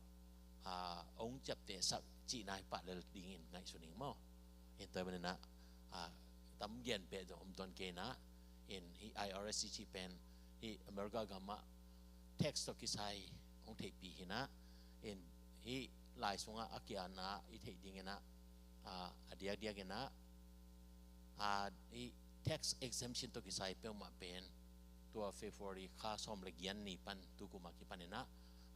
ah, hong ciaptehsak cihna hi pah lel dingin ngaihsun ing maw. En, tua manin ah, ah, tam gen peuh zong om tuan kei in ah. En, hih I R S i cih pen hih America gamah tax tawh kisai hong theihpih hi in ah. En, hih lai sungah a ki-atna i theih dingin ah, ah, a diakdiak in ah, ah, hih tax exemption tawh kisai peuhmah pen tua February kha sawm le giat ni pan, tu kum a kipan in ah,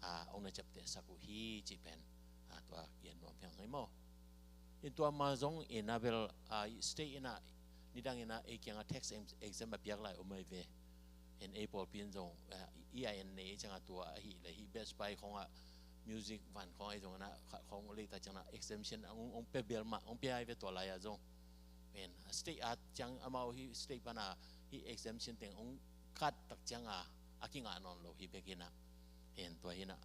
ah, hong na ciaptehsak uh hi cih pen, ah, tua gen nuam hi hang ei maw. En, tua mah zong in ah bel, ah, state in ah nidang in ah ei kiangah tax ex-, exempt a piak lai om ahi ve. En, ei pawlpi in zong, ah, E I N nei ei ciangah tua ahih leh hih Best Buy khawngah, music van khawng ahi zongin ah, khat khawng lei ta ciangin ah exemption hong, hong pia bel mah, hong pia ahi ve tua lai-ah zong. En, state ah ciang amau hih state pan a hih exemption teng hong cut tak ciangah a kingah nawn lo hi bek in ah. En, tua hi in ah,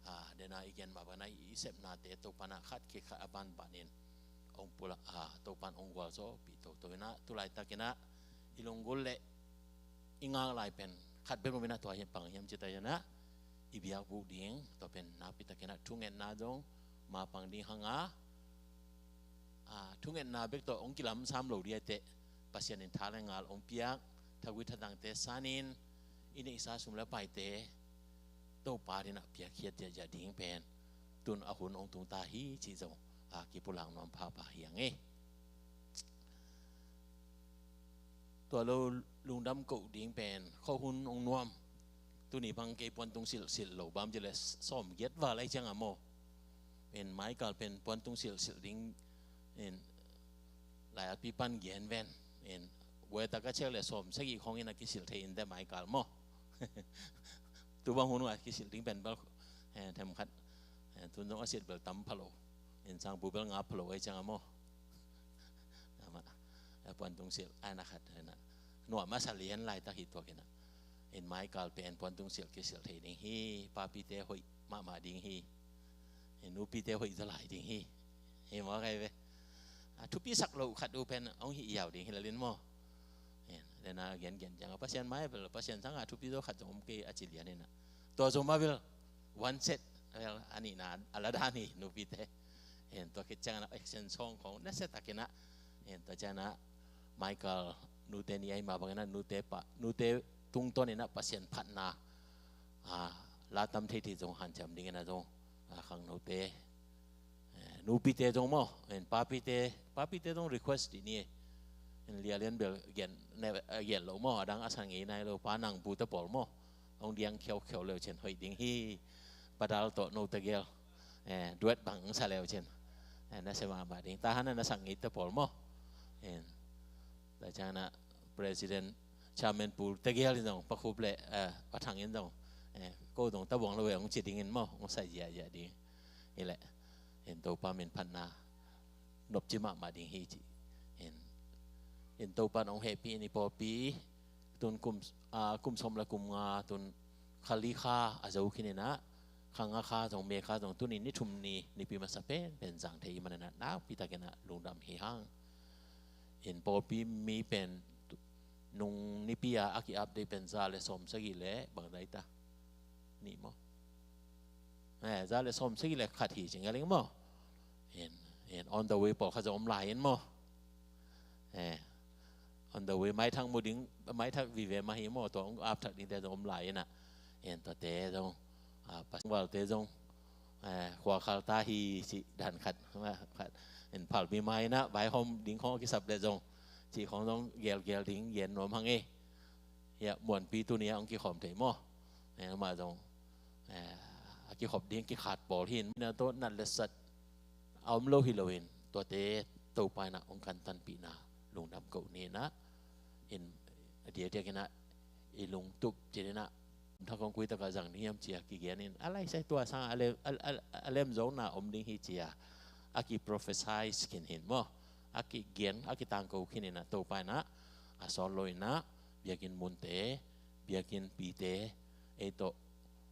ah, den a i gen mah bangin ah i sepnate Topa'n ah khat khit khat a banban in hong pulak, ah, Topa'n hong gualzawhpih toto in ah, tu laitak in ah i lunggulh le i ngak lai pen khat bek om in ah, tua hi bang hiam cih tak ciangin ah i biakbuk ding, tua pen nakpi takin ah thungetna zong mapang ding hang a, ah, thungetna bek tawh hong kilamsam lo ding a, teh Pasian in tha le ngal hong piak, thagui thadangte sanin i neihsa sum le paite Topa adingin ah piakkhiat ziahziah ding pen tun a hun hong tung ta hi cih zong, ah, kipulak nuam phapha hi hang ei. Tua lo lungdam koh ding pen khuahun hong nuam. Tuni bang kei puantung silhsilh lo, bang ci leh sawmgiat val ahi ciangah maw. En, Michael pen puantung silhsilh ding, en, lai-atpi pan gen ven. En, weta ka check leh sawmsagih khawng in ah kisilh thei in teh Michael maw. Tu bang hun uh a kisilh ding pen bel, eh, themkhat, eh, tun zong a silh bel tam pha lo. En, Sangpu bel ngap pha lo ahi ciangah maw. Amah, eh, puantung silh, ai na khat, ai na. Nuam masa lian laitak hi tuak in ah. En, Michael pen puantung silh kisilh thei ding hi, papite hoih mahmah ding hi. En, nupite hoih zaw lai ding hi. Hi maw, kai ve. A thupi sak loh khat uh pen hong hih ziau ding hi lel in maw. En, den a gengen ciangah Pasian mai bel, Pasian sangah thupi zaw khat zong om kei a ci lian in ah. Tua zaw mah bel, one set, bel, a nihna a la dan hi nupite. En, tua khit ciangin ah action song khawng nasia takin ah. En, tua ciangin ah Michael nute ni ahi mah bangin ah nute pa, nute tungtawn in ah Pasian phatna, ah, la tam thei thei zong hanciam dingin ah zong, ah, khangnote, eh, nupite zong maw, en, papite, papite zong request dih ni. En, lialian bel gen, ne, eh, gen lo maw, a dang a san ngei nai lo, Pa Nang Pu te pawl maw. Hong diang khiaukheu leu cin hoih ding hi. Pa Dal tawh no tegel, eh, duet bang sa leu cin, eh, nasia mahmah ding. Tahan a na sak ngei te pawl maw. En, tua ciangin ah President Chairman Pu tegel in zong, Pa Khup le, eh, Pa Thang in zong, eh, ko zong tabuang lo ve hong ci dingin maw, hong sai ziahziah ding. Hi leh, en, Topa min phatna nopci mahmah ding hi ci. En, en, Topa'n hong hehpih in i pawlpi tun kum, ah, kum sawm le kum nga, tun kha li kha a zo khin in ah, kha nga kha zong, May kha zong, tuni ni thum ni, Nipi masa penpen zang thei i hih manin ah nakpi takin ah lungdam hi hang. En, pawlpi mi pen tu, nung Nipi a a ki-update pen za le sawmsagih le bang dai ta, nih maw. Eh, za le sawmsagih le khat hi ci ngal ing maw. En, en, on the way pawlkhat zong om lai in maw. Eh, on the way, maithak mu ding, maithak vive mah hi maw, tua hong apthak dingte zong om lai in ah. En, tuate zong, ah, Pasian valte zong, eh, khuakhal ta hi cih dan khat, khat. En, phalbi mai in ah vaihawm ding khawng a kisap leh zong, cih khawng zong gelgel ding gen nuam hang ei. Hiah Muanpi tuni ah hong kikhawm thei maw. Eh, amah zong, eh, a kikhop ding kikhak pawl hi in, na tawh nat le sat a om lo hi loin, tuate Topa in ah hong kantanpihna lungdam koh ni in ah. In, a diakdiak in ah i lungtup ci-in ah, thakong koi takah zang ding hiam ci-a kigen in, a laisai tua sang a lem, a, a, a lem zong na om ding hi ci-a a kiprophesy khin hi maw. A kigen, a kitangko khin in ah Topa in ah a sawt lo in ah biakinn munte, biakinnpite, ei tawh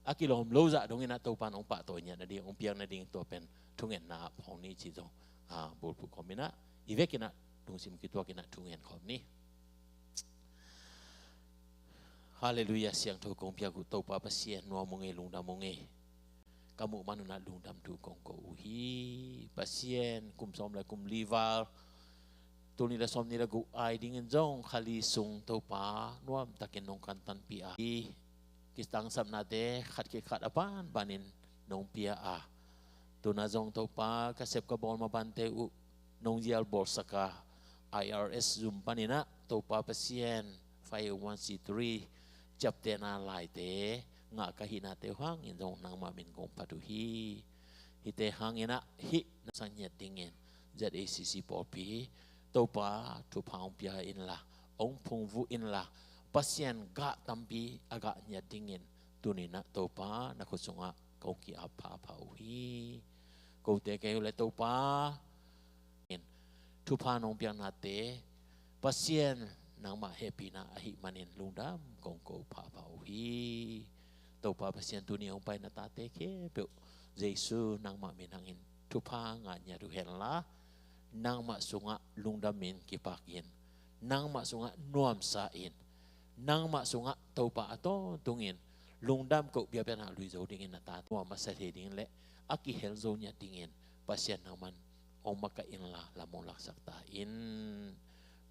a kilawm lo zah dong in ah Topa in hong pahtawi ngiat nading, hong piak nading tua pen thungetna ah phawk ni ci zong, a, bulphuh khawm in ah, i vek in ah lungsim kituak in ah thungen khawm ni. Halleluiah, siangtho kong piak uh Topa Pasian, nuam ung ei, lungdam ung ei. Ka muh man un ah lungdam thu kong ko uh hi. Pasian, kum sawm le kum li val, tul nih le sawm nih le guk ai dingin zong kha li sung Topa, nuam takin nong kantanpih a, i kitangsapnate khat khit khat a banbanin nong pia a, tu-in ah zong Topa, ka sep ka bawl mabante uh nong zial bawlsak a, I R S zum panin ah Topa Pasian, five oh one C three ciaptehna laite ngah ka hihnate uh hangin zong nangmah min kong phat uh hi. Hihte hangin ah hih na sak ngiat dingin Z A C C pawlpi Topa thupha hong pia inla, hong phungvuh inla, Pasian gah tampi a gah ngiat dingin tuni-in ah Topa na khut sungah kong ki-ap phapha uh hi. Kote kei uh le Topa, in thupha nong piaknate Pasian nangmah hehpihna ahih manin lungdam kong ko phapha uh hi. Topa Pasian, tuni hong pai na tate khempeuh Jesu nangmah min hangin thupha ngah ngiat uh henla, nangmah sungah lungdamin kipakin, nangmah sungah nuamsa in, nangmah sungah Topa a tawntungin lungdam koh biakpiakna lui zo dingin na tate nuam a sa thei ding le a kihel zo ngiat dingin Pasian nangman hong makaih inla lam hong laksak ta in.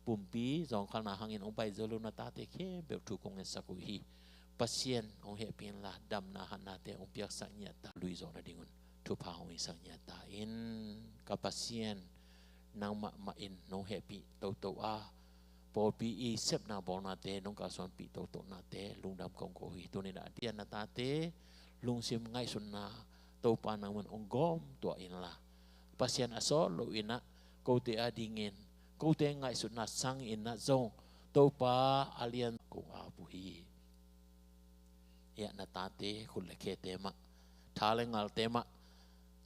Pumpi zawngkhalna hangin hong pai zo lo na tate khempeuh thu kong ngetsak uh hi. Pasian hong hehpih inla damna hatnate hong piaksak ngiat ta, lui zawh nadingun thupha hong hisak ngiat ta in. Ka Pasian, nangmah mah in nong hehpih toto a, pawlpi i sepna bawlnate nong kalsuanpih toto nate lungdam kong ko hi. Tuni-in ah a diakdiak na tate lungsim ngaihsutna Topa nangman hong gawm tuah inla, Pasian a sawt lo in ah kote a dingin, kote ngaihsutna sangin ah zong Topa a lian kong ap uh hi. Hiah na tate khut le khete mah, tha le ngalte mah,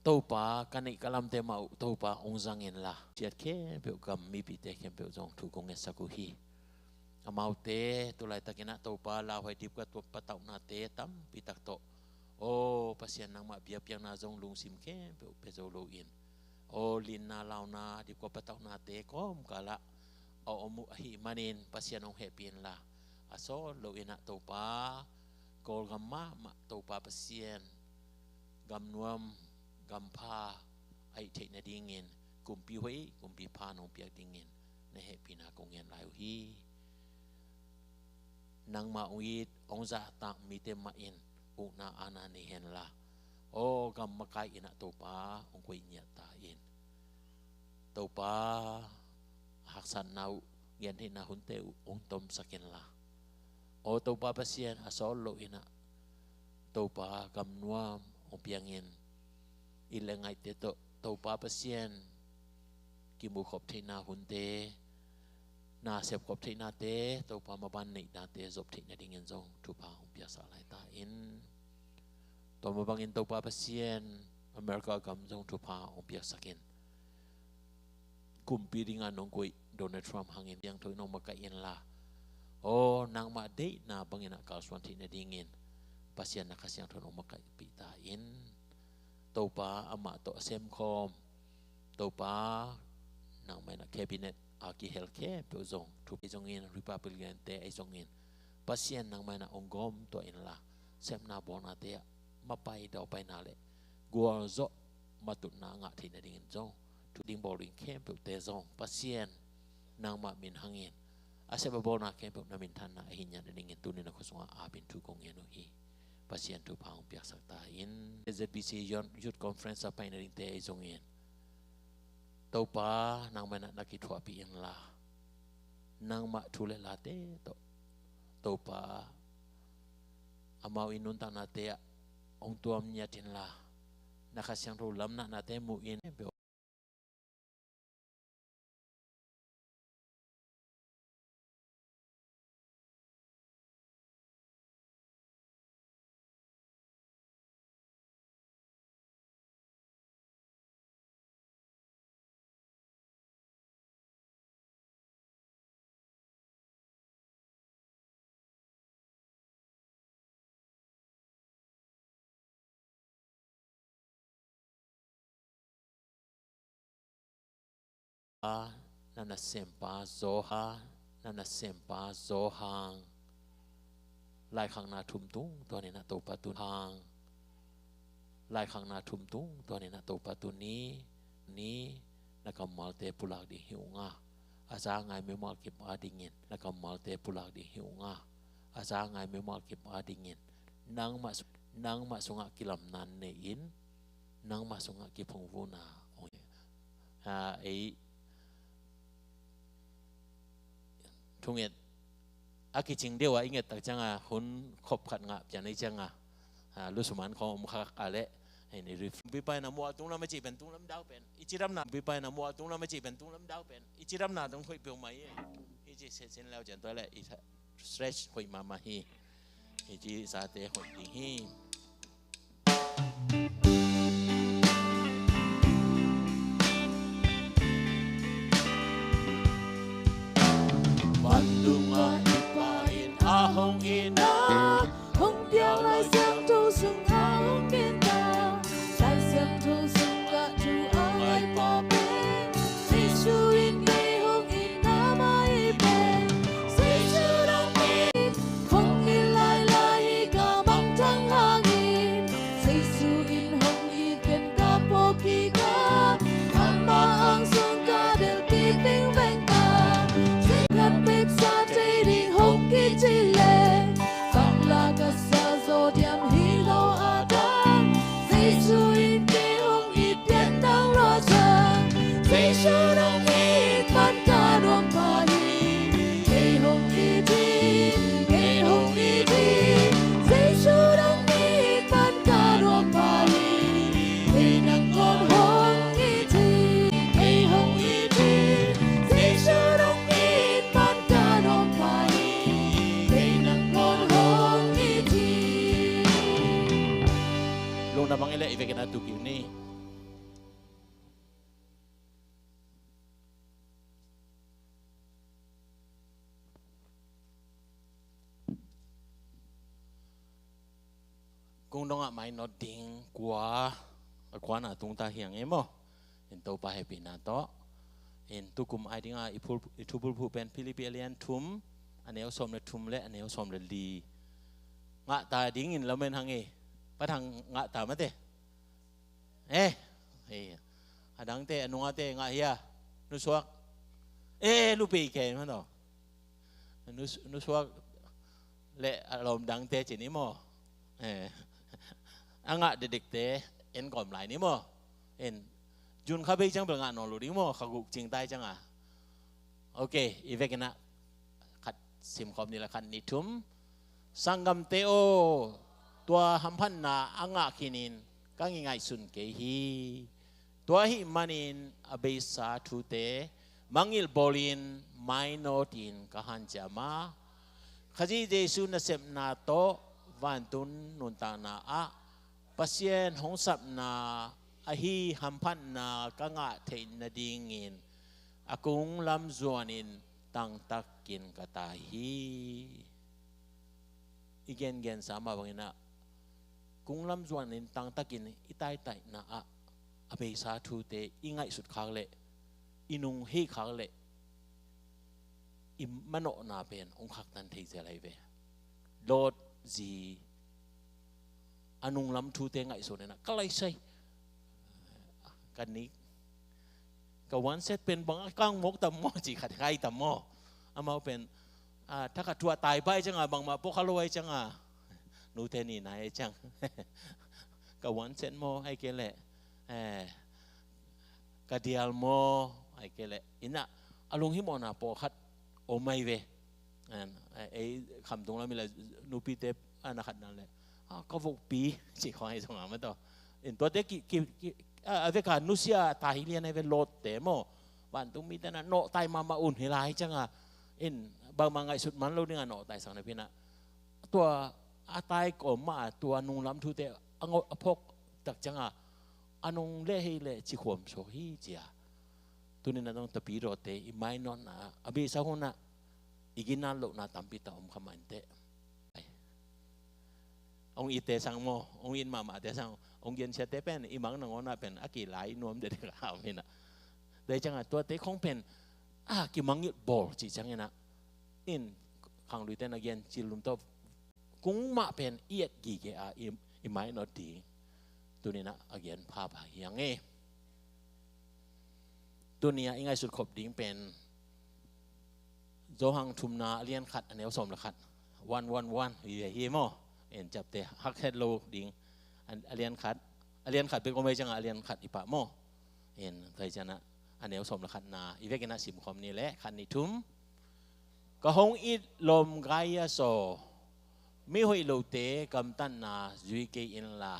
Topa ka neih ka lamte mah uh Topa hong zang inla, ciat khempeuh gam mipite khempeuh zong thu kong ngetsak uh hi. Amaute tu laitakin ah Topa lauhuai dipkuapa patauhnate tampi tak tawh, aw Pasian, nangmah biakpiakna zong lungsim khempeuh pia zo loin, aw linna launa dipkuapa patauhnate kawmkal ah a om uh ahih manin Pasian hong hehpih inla, a sawt lo in ah Topa, Kawlgam mahmah Topa Pasian, gam nuam gam pha a hih theih nadingin kumpi hoih kumpi pha nong piak dingin na hehpihna kong ngen lai uh hi. Nangmah hong it hong zahtak mite mah in ukna aana nei henla, aw gam makai in ah Topa hong koih ngiat ta in. Topa, haksatna uh, gentheihna hunte uh hong tomsak inla, aw Topa Pasian, a sawt lo in ah Topa gam nuam hong piangin, it le ngaihte tawh Topa Pasian kimukhop theihna hunte, na sepkhop theihnate Topa maban neihnate zop theih nadingin zong thupha hong piaksak lai ta in. Tua mah bangin Topa Pasian, America gam zong thupha hong piaksak in. Kumpi dingah nong koih Donald Trump hangin siangtho in hong makaih inla, aw nangmah deihna bangin ah kalsuan theih nadingin Pasian na Kha Siangtho in hong makaihpih ta in. Topa, amah tawh a semkhawm Topa, nangmah in ah cabinet a kihel khempeuh zong, thu ei zongin, Republican te ei zongin, Pasian nangmah in ah hong gawm tuah inla, sepna bawlnate ah mapai daupaina le gualzawh matutna ngah theih nadingin zong, thu ding bawl ding khempeuhte zong Pasian nangmah min hangin, a sep a bawlna khempeuh na minthanna ahi ngiat nadingin tuni na khut sungah apin thu kong ngen uh hi. Pasian thupha hong piaksak ta in. Z B C Youth Conference a pai nadingte ei zongin, Topa, nangmah in ah na kithuahpih inla, nangmah thu le late tawh Topa, amau i nuntaknate ah hong tuam ngiat inla, na Kha Siangtho lamnahnate muh in, na nasempa Johan, na nasempa Johan, laikhakna thum tungtawnin ah Topa tun hang, laikhakna thum tungtawnin ah Topa tun ni, ni na kammalte pulak ding hi ung a, a za ngai mimal kip a dingin na kammalte pulak ding hi ung a, a za ngai mimal kip a dingin nangmah su-, nangmah sungah kilamna nei-in, nangmah sungah kiphungvuna hong, a, ei thunget a kicing deuh a i nget tak cianga hun khop khat ngah pian ei cianga, a, lusuman khong om khak a leh, hei ni rif. Bipai na mual tunglam a cih pen tunglam dau pen i cidamna, bipai na mual tunglam a cih pen tunglam dau pen i cidamna dong hoih peuhmah hi. I cih sesin lau cian tua leh i stretch hoih mahmah hi. Hih ci zate hoih ding hi. Vandungah i Pa in a hong itna, hong piak Lai Siangtho sungah hong ginta, Lai Siangtho sungah thu a ngai pa pen Jesu in kei hong itna mah hi pen. Jesu dong in hong it lailai hi ka mangthang hangin, Jesu in hong it ken ka phawk kik a, amah ang sung ka delh kik vingveng ta. Jesu khat bek sa thei ding hong kici leh, bangla ka sa zaw diam hi lo a dang. Jesu in kei hong it pian nang lua ciang, Jesu dong it man ka nuam pah hi. Kei hong it hi, kei hong it hi, Jesu dong it man ka nuam pah hi. Kei nang kong hong it hi, kei hong it hi, Jesu dong it man ka nuam pah hi. Kei nang kong hong it hi. Lungdam bang i leh i vekin a tu kiu ni. Kung dongah mainawt ding kua, a kuana tungta hiang e maw. In Topa hehpihna tawh in tukum ai dinga i phul, i thubulphuh pen Philippi a lian thum, a neu sawm le thum le a neu sawm le li ngahta dingin lamen hang e. Pathang ngahta mate. Eh, eh, a dangte, a nungate ngah hia? Nusuak. Eh, lupi kei man aw. Nus-, nusuak le a lawm dangte ci ni maw. Eh, a ngah dedekte en kawm lai ni maw. En, June kha bei ciang bel ngah nawn lo ding maw, kha guk cingtai cianga. Ok, i vekin ah khat simkhawm ni la, khat, nih, thum. Sanggamte aw, tua hamphatna a ngah khinin ka ngingaihsun kei hi. Tua ahih manin a beisa thute mangngilh bawlin mainawtin ka hanciam a, Khazih Jesu nasepna tawh vantung nuntakna ah Pasian hong sapna ahi hamphatna ka ngah theih nadingin a kung lam zuanin tangtakin ka tai hi. I gengensa mah bangin ah kung lam zuanin tangtakin i taitaihna ah a beisa thute i ngaihsut khak leh, i nung hei khak leh, i manawhna pen hong khaktan thei zel ahi ve. Lot zi a nunglam thute ngaihsun in ah ka laisai, ka nik, ka one set pen bang a kang mawk tam maw, ci khat khai tam maw. Amau pen, a, thakhat thu a tai pai cianga bangmah pawh kha lo ai cianga, nute ni nai ai ciang ka one set maw, ai kei leh, eh, ka dial maw, ai kei leh, in ah a lunghimawhna pawlkhat om ai ve. Ei khamtung lam i la nupite a na khat nan leh, a, ka vokpi ci khawng ai zong a ma tawh. In tuate ki, ki, ki, a, a veka nusia tai lian ai ve, Lotte maw. Vantung mite na nawhtai mahmah un hi lai cianga. In bangmah ngaihsut man lo dinga nawhtai sak napi-in ah tua a tai kawm mah a tua nunglam thute a ngawh a phawk tak cianga a nung leh hei leh ci khuam suak hi cia. Tuni-in a dong Tapidawte i mainawtna a beisa hunah i ginat lohna tampi tak om kha mah inteh. Hong itte sang maw, hong it mahmahte sang, hong gensiate pen i mang nangawnah pen a kilai nuam dede ka om hinah. Tua ciangah tuate khong pen a kimangngilh bawl cih ciangin ah, in khangluite na gen cil lum tawh kung mah pen i et gige a i, i mainawt ding. Tuni-in ah a gen phapha hi hang e. Tuni-ah i ngaihsut khop ding pen Johan thumna a lian khat a neu sawm le khat. One, one, one. Hi, hi maw. En ciapte hak het lo ding. A, a lian khat. A lian khat bek om ei ciangah a lian khat i pah maw. En kai ciangah a neu sawm le khatna i vekin ah simkhawm ni leh, khat, nih, thum. Ka hong it lawm Gaius aw, mihoih lote gamtatna zui kei inla,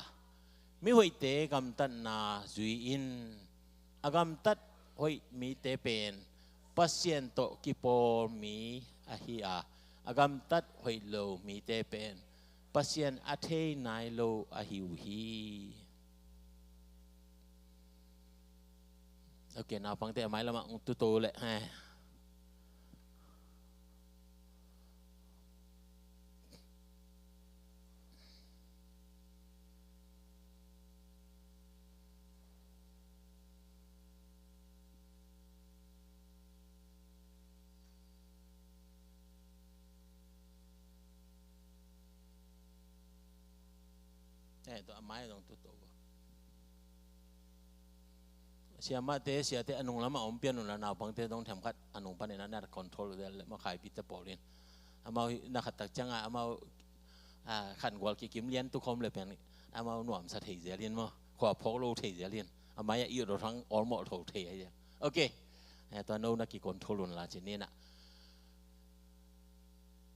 mihoihte gamtatna zui in. A gamtat hoih mite pen Pasian tawh kipawl mi ahi a, a gamtat hoih lo mite pen Pasian a thei nai lo ahi uh hi. Ok, naupangte a mailamah hong tuto leh. Eh, tua a mai zong tuto. Siamahte, siate a nung lamah om pian unla, naupangte zong themkhat a nung panin ah na control zel le, makhai pite pawl in. Amau hi na khat tak ciangah amau, ah, khangual kikim lian tu khawm le pen amau nuamsa thei zel in maw. Khua phawk lo thei zel in. A mai-ah i ut lo thang awlmawh tho thei a hi. Ok. Eh, tua no na kicontrol unla ci ni-in ah.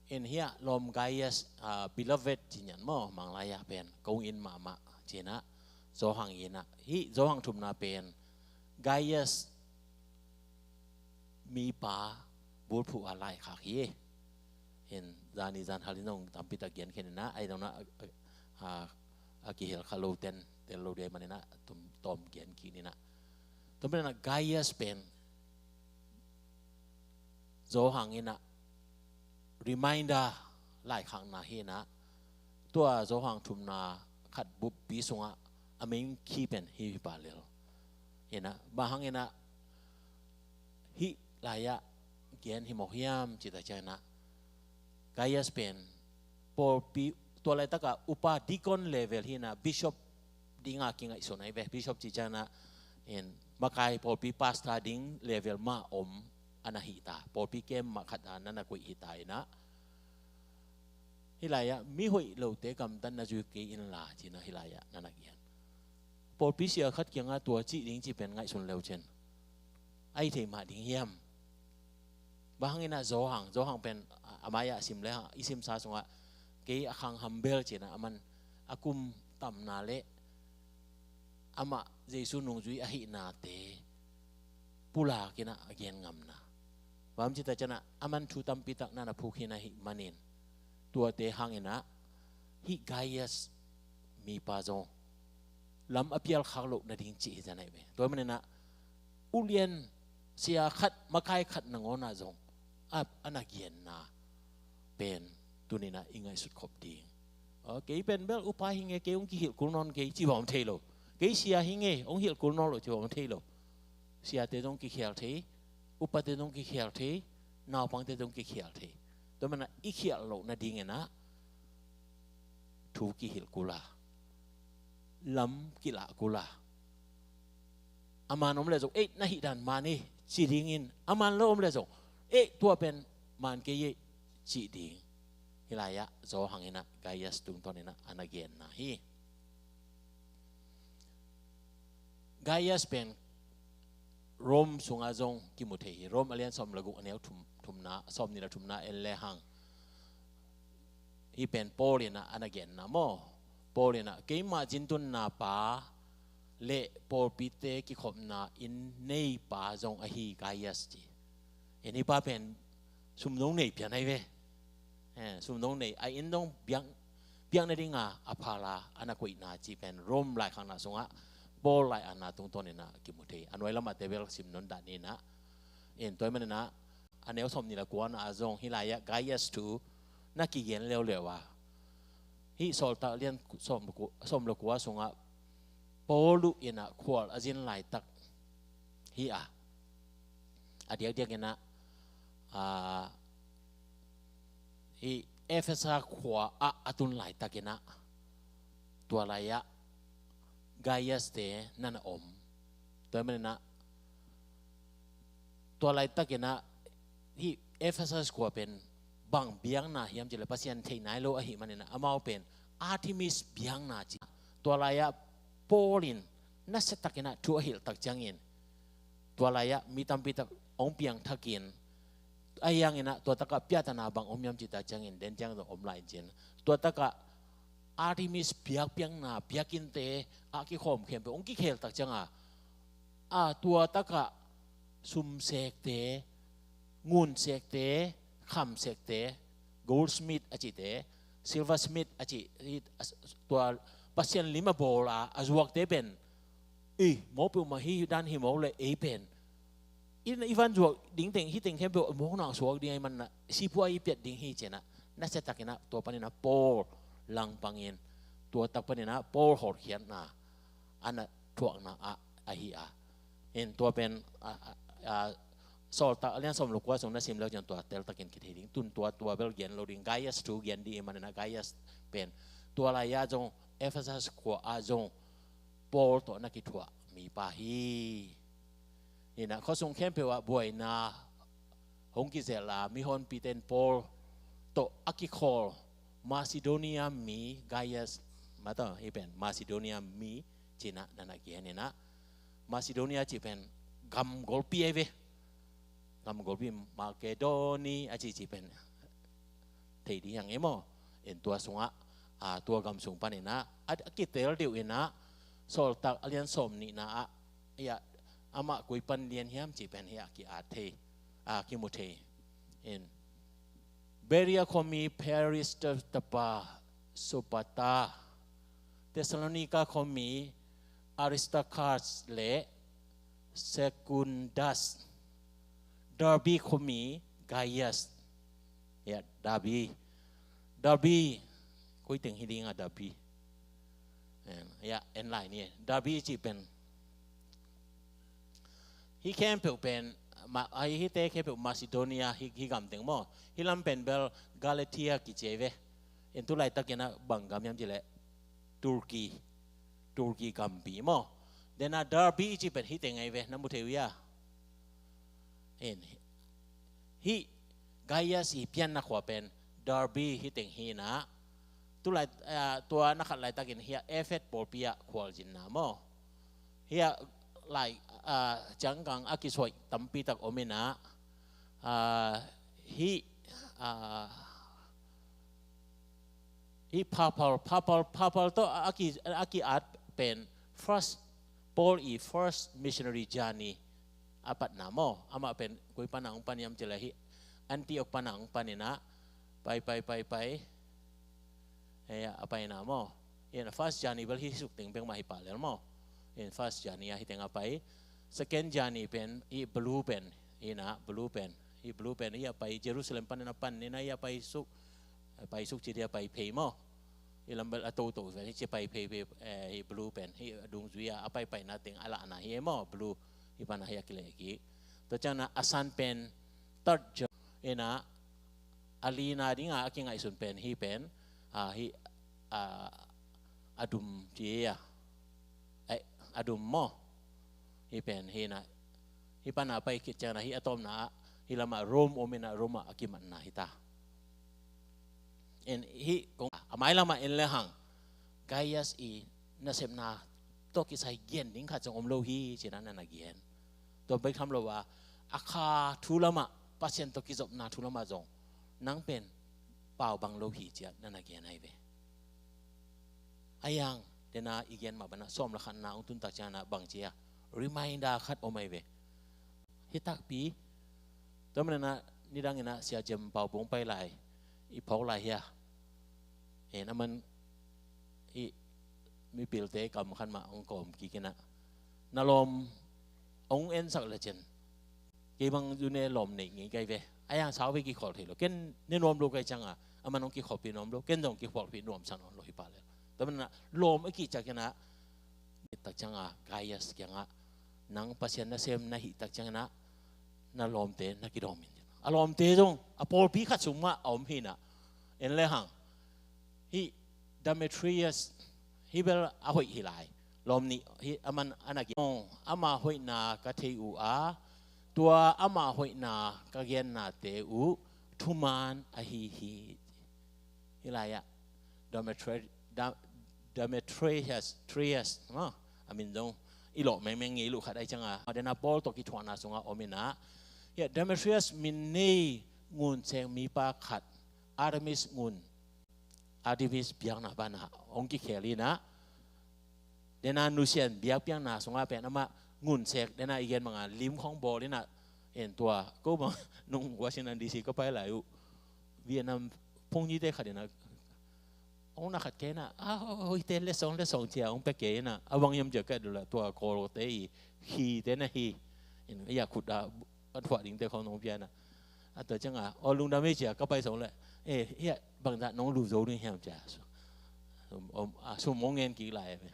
En hiah lawm Gaius, ah, beloved ci nian maw, Manglai-ah pen kong it mahmah ci-in ah, Johan in ah, hih Johan thumna pen Gaius mipa bulphuh a laikhak hi. En zani zan halin zong tampi tak gen khin in ah, ai zong na, ah, a kihel kha lo ten tel lo dei manin ah, tum tawm gen kik ni-in ah. Tua manin ah Gaius pen Johan in ah reminder laikhakna hi-in ah, tua Johan thumna khat buppi sungah a main key pen hih hi pah lel. In ah, bang hangin ah hih lai-ah gen hi mawk hiam cih tak ciangin ah, Gaius pen pawlpi, tua laitakah upa deacon level hi-in ah, bishop dinga kingaihsun ahi ve. Bishop cih ciangin ah, in makai pawlpi pastor ding level mah om a na hi ta. Pawlpi kem mah khat a na na koih hi ta in ah. Hih lai-ah mihoih lote gamtatna zui kei inla ci-in ah hih lai-ah na na gen. Pawlpi sia khat kiangah tua cih ding cih pen ngaihsun leu cin a hi thei mah ding hiam? Bang hangin ah Johan, Johan pen a, a mai-ah sim le hang, i simsa sungah kei a khang hambel ci-in ah, aman a kum tamna le amah Jesu nungzui ahihnate pulak in ah a gen ngamna. Bang hang cih tak ciangin ah aman thu tampi tak na na phuk hi-in ah, ahih manin tuate hangin ah hih Gaius mipa zong lam a pial khak loh nading cih hi zan ahi ve. Tua manin ah ulian sia khat, makai khat nangawn ah zong a, a na genna pen tuni-in ah i ngaihsut khop ding. Aw, kei pen bel upa hi nge, kei hong kihilh kul nawn kei ci bang om thei lo. Kei sia hi nge, hong hilh kul nawn lo ci bang om thei lo. Siate zong kikhial thei, upate zong kikhial thei, naupangte zong kikhial thei. Tua manin ah i khialh loh nadingin ah thu kihilh kul a, lam kilah kul a, a man om leh zong, ei, na hih dan man hi ci dingin, a man lo om leh zong, ei, tua pen man kei hi ci ding. Hih lai-ah Johan in ah Gaius tungtawnin ah a na genna hi. Gaius pen Rome sungah zong kimu thei hi. Rome a lian sawm le guk, a neu thum, thumna, sawmnih le thumna en le hang. Hih pen Paul in ah a na genna maw. Paul in ah, keima zintunna pa le pawlpite kikhopna inn neipa zong ahi Gaius ci. En, hih pa pen sum dong nei pian ahi ve. Eh, sum dong nei, a inn dong biak, biak nadinga a phala a na koihna cih pen Rome laikhakna sungah Paul lai-atna tungtawnin ah kimu thei. A nuai lamah te bel sim nawn dah ni-in ah. En, tua ahih manin ah a neu sawmnih le kuana ah zong hih lai-ah Gaius thu na kigen leuleu a, hih Sawltak lian sawm le ku, sawm le kua sungah Paul in ah khual a zin laitak hi a, a diakdiak in ah, ah, hih Efesa khua ah a tun laitak in ah, tua lai-ah Gaius-te na na om. Tua ahih manin ah, tua laitak in ah hih Efesa khua pen bang biakna hiam cih leh Pasian thei nai lo ahih manin ah, amau pen Artemis biakna ci. Tua lai-ah Paul in nasia takin ah thu a hilh tak ciangin, tua lai-ah mi tampi tak hong piangthakin, ahi hangin ah tua takah piahtana bang om hiam cih tak ciangin, den ciang zong om lai in cin, tua takah Artemis biakpiakna biakinnte ah kikhawm khempeuh hong kikhel tak ciangah, a tua takah sumsekte, ngunsekte, khamsekte, goldsmith a cihte, silversmith a cih, tua Pasian lim a bawl a, a zuakte pen, i, mawk peuhmah hi dan hi mawk leh ei pen, i, i van zuak ding teng, hih teng khempeuh mawkna suak ding ahih manin ah, sipuai i piat ding hi ci-in ah, nasia takin ah tua panin ah Paul langpangin, tua tak panin ah Paul hawlkhiatna a na thuakna ah ahi a. In tua pen, a, a, a, Sawltak a lian sawm le kua sung na sim leu ciang tua teltakin kithei ding. Tun tua, tua bel gen lo ding, Gaius thu gen ding ahih manin ah Gaius pen tua lai-ah zong Efesa khua ah zong Paul tawh na kithuah mipa hi. In ah khuasung khempeuh ah buaina hong kizelh a, mihonpite in Paul tawh a kikhawl Macedonia mi Gaius, mataw, hih pen Macedonia mi ci-in ah na na gen in ah, Macedonia cih pen gam golpi ahi ve. Gam golpi, Makedoni a cihcih pen thei ding hi hang e maw. In tua sungah, a, tua gam sung panin ah a, a kitel deuh in ah, Sawltak a lian sawm nihna ah, hiah, amah koi pan lian hiam cih pen hiah ki-at thei, a, kimu thei. In Beria khuami Pheres tapa Sopata, Thessalonika khuami Aristarkhas le Sekundas, Derbe khuami Gaius. Ya, Derbe. Derbe, koi teng hi ding a Derbe. Ya, en lai ni. Derbe cih pen, hih khempeuh pen, ma, a, hihte khempeuh Macedonia, hih, hih gam teng maw. Hih lam pen bel Galatia kici ahi ve. In tu laitakin ah bang gam hiam cih leh Turkey. Turkey gampi maw. Then a Derbe i cih pen hih teng ahi ve, na mu thei uh hia? In, hih Gaius i pianna khua pen Derbe hih teng hi in ah, tu lai, a, tua na khat laitakin hiah Efesa pawlpi ah khualzinna maw. Hiah lai, a, ciangkang a kisuai tampi tak om in ah, a, hih, a, hih papal, papal, papal tawh a, a ki, a ki-at pen first, Paul i first missionary journey a patna maw. Amah pen koi pana hong pan hiam cih leh hih Antioch pana hong pan in ah, pai, pai, pai, pai. Hei, a paina maw. In first journey bel hih suk teng bek mah hi pah lel maw. In first journey ah hih teng a pai. Second journey pen hih blue pen, in ah blue pen. Hih blue pen hih a pai Jerusalem panin a pan in ah hih a pai suk, a pai suk ci dia pai phei maw. Hih lam bel a toto pen hih ci pai phei phei, eh, hih blue pen, hih a dungzui a, a paipaina teng a lahna hi e maw, blue. Hih pana hih a kileh kik. Tua ciangin ah a san pen third journey in ah, a lina dinga a kingaihsun pen hih pen, a, hih, a, a dum ci a, a, a dum maw. Hih pen hih in ah, hih pana pai khit ciangin ah hih a tawpna ah, hih lamah Rome om in ah Rome ah a kimatna hi ta. In hih kong a mailamah en le hang, Gaius i nasepna tawh kisai gen ding khat zong om lo hi ci-in ah na na gen. Tua bek tham lo a, a kha thu lamah, Pasian tawh kizopna thu lamah zong nang pen pau bang lo hi ci-in ah na na gen ahi ve. A yang, den a i gen mah bangin ah sawm le khatna hong tun tak ciangin ah bang ci a, reminder khat om ahi ve. Hi takpi. Tua manin ah nidangin ah Sia Jem Pau Bung pai lai, i phawk lai hia. En, aman hih mipilte kam khat mah hong kawm kik in ah, na lawm hong ensak le cin, kei bang zune lawm nei ngei kai ve. A yang sau ve, kikhawl thei lo. Ken ne nuam lo kai ciangin ah, aman hong kikhawlpih nuam lo, ken zong kikhawlpih nuamsa nawn lo hi pah lel. Tua manin ah lawm a kicak in ah, tak ciangin ah Gaius kiangah, nang Pasian nasem na hih tak ciangin ah, na lawmte na kidawm in. A lawmte zong a pawlpi khat sung mah a om hi na. En le hang. Hih Demetrius, hih bel a hoih hi lai. Lawm nih, hih a man a na gen. Ama hoihna ka thei uh a, tua ama hoihna ka gennate uh thuman ahi hi. Hih lai-ah Demetri-, Da-, Demetrius, Trius, maw? A min zong i lawh mengmeng ngei luh khat ahi cianga, a dena Paul tawh kithuahna sungah om inah, hiah Demetrius min nei ngun seng mipa khat, Artemis ngun, Artemis biakna pana hong kikhel inah, dena nusian biakpiakna sungah pen amah ngun sek, dena i gen banga lim khong bawl inah, en tua ko bang nung Washington D C ka pai lai uh, Vietnam phungnyite khat inah, hong na khat kei inah, a hoihte lesong lesong cia hong pia kei inah, a bang hiam cia ka et uh leh tua Kawlte i khite na hi. In a ya khut a a thuah dingte khong nong pia inah. A tua cianga aw lungdam ei cia ka pai song leh, e, hiah bangzah nong lu zo ding hiam cia. Sum, om, a sum hong ngen kik lai ve.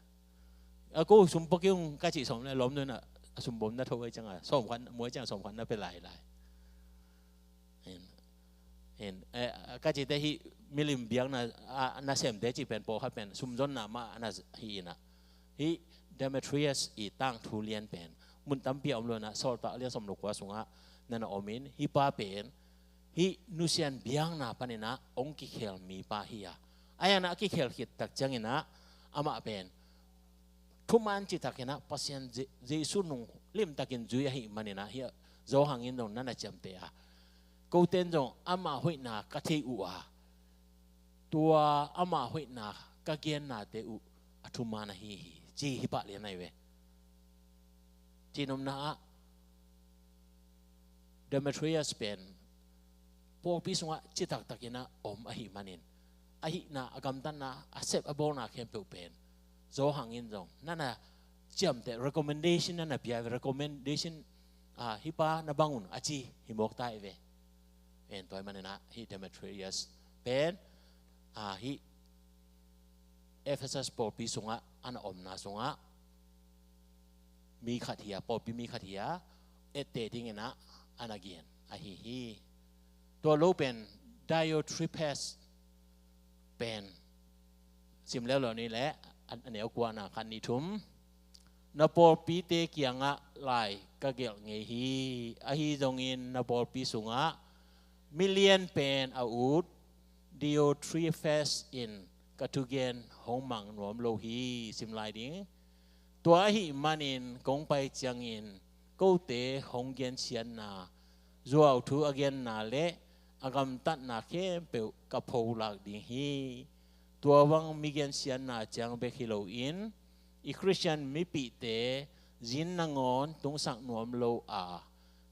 A ko sum pua kei ung ka cih sawm leh lawm dong inah, a sum bom na tho ei cianga sawm khat, muai cianga sawm khat na pia lai lai. Hin, hin, eh, ka cite hih milim biakna, a, nasemte cih pen pawlkhat pen sumzonna mah a na hi inah. Hih Demetrius i tangthu lian pen mun tampi a om lo inah, Sawltak lian sawm lo kua sungah na na om in, hih pa pen hih nusian biakna pan inah hong kikhel mipa hi a. A ianah a kikhel khit tak ciang inah amah pen thuman citak inah Pasian Je-, Jesu nung limtakin zui ahih man inah, hiah Johan in zong na na ciamteh a, koten zong ama hoihna ka thei uh a, tua ama hoihna ka gennate uh a thuman ahi hi, ci hi pah lian ahi ve. Cihnopna ah Demetrius pen pawlpi sungah citaktak inah om ahih manin, ahihna, a gamtatna, a sep a bawlna khempeuh pen Johan in zong na na ciamteh, recommendation na na pia, recommendation, ah, hih pa na bang un a ci hi mawk ta hi ve. Pen tua ahih man inah hih Demetrius pen, ah, hih Ephesus pawlpi sungah a na omna sungah mi khat hi a, pawlpi mi khat hi a, etteh ding inah a na gen ahi hi. Tua lo pen Diotrephes pen sim leuleu ni leh, a, a neu kuana khat nih thum. Na pawlpite kiangah lai ka gelh ngei hi. Ahi zongin na pawlpi sungah milian pen a ut Diotrephes in ka thugen hong mang nuam lo hi. Sim lai ding. Tua ahih manin kong pai ciangin kote hong gensiatna, zuauthu a genna le a gamtatna khempeuh ka pholak ding hi. Tua bang mi gensiatna ciang bek hi loin, i Khristian mipihte zin nangawn tungsak nuam lo a,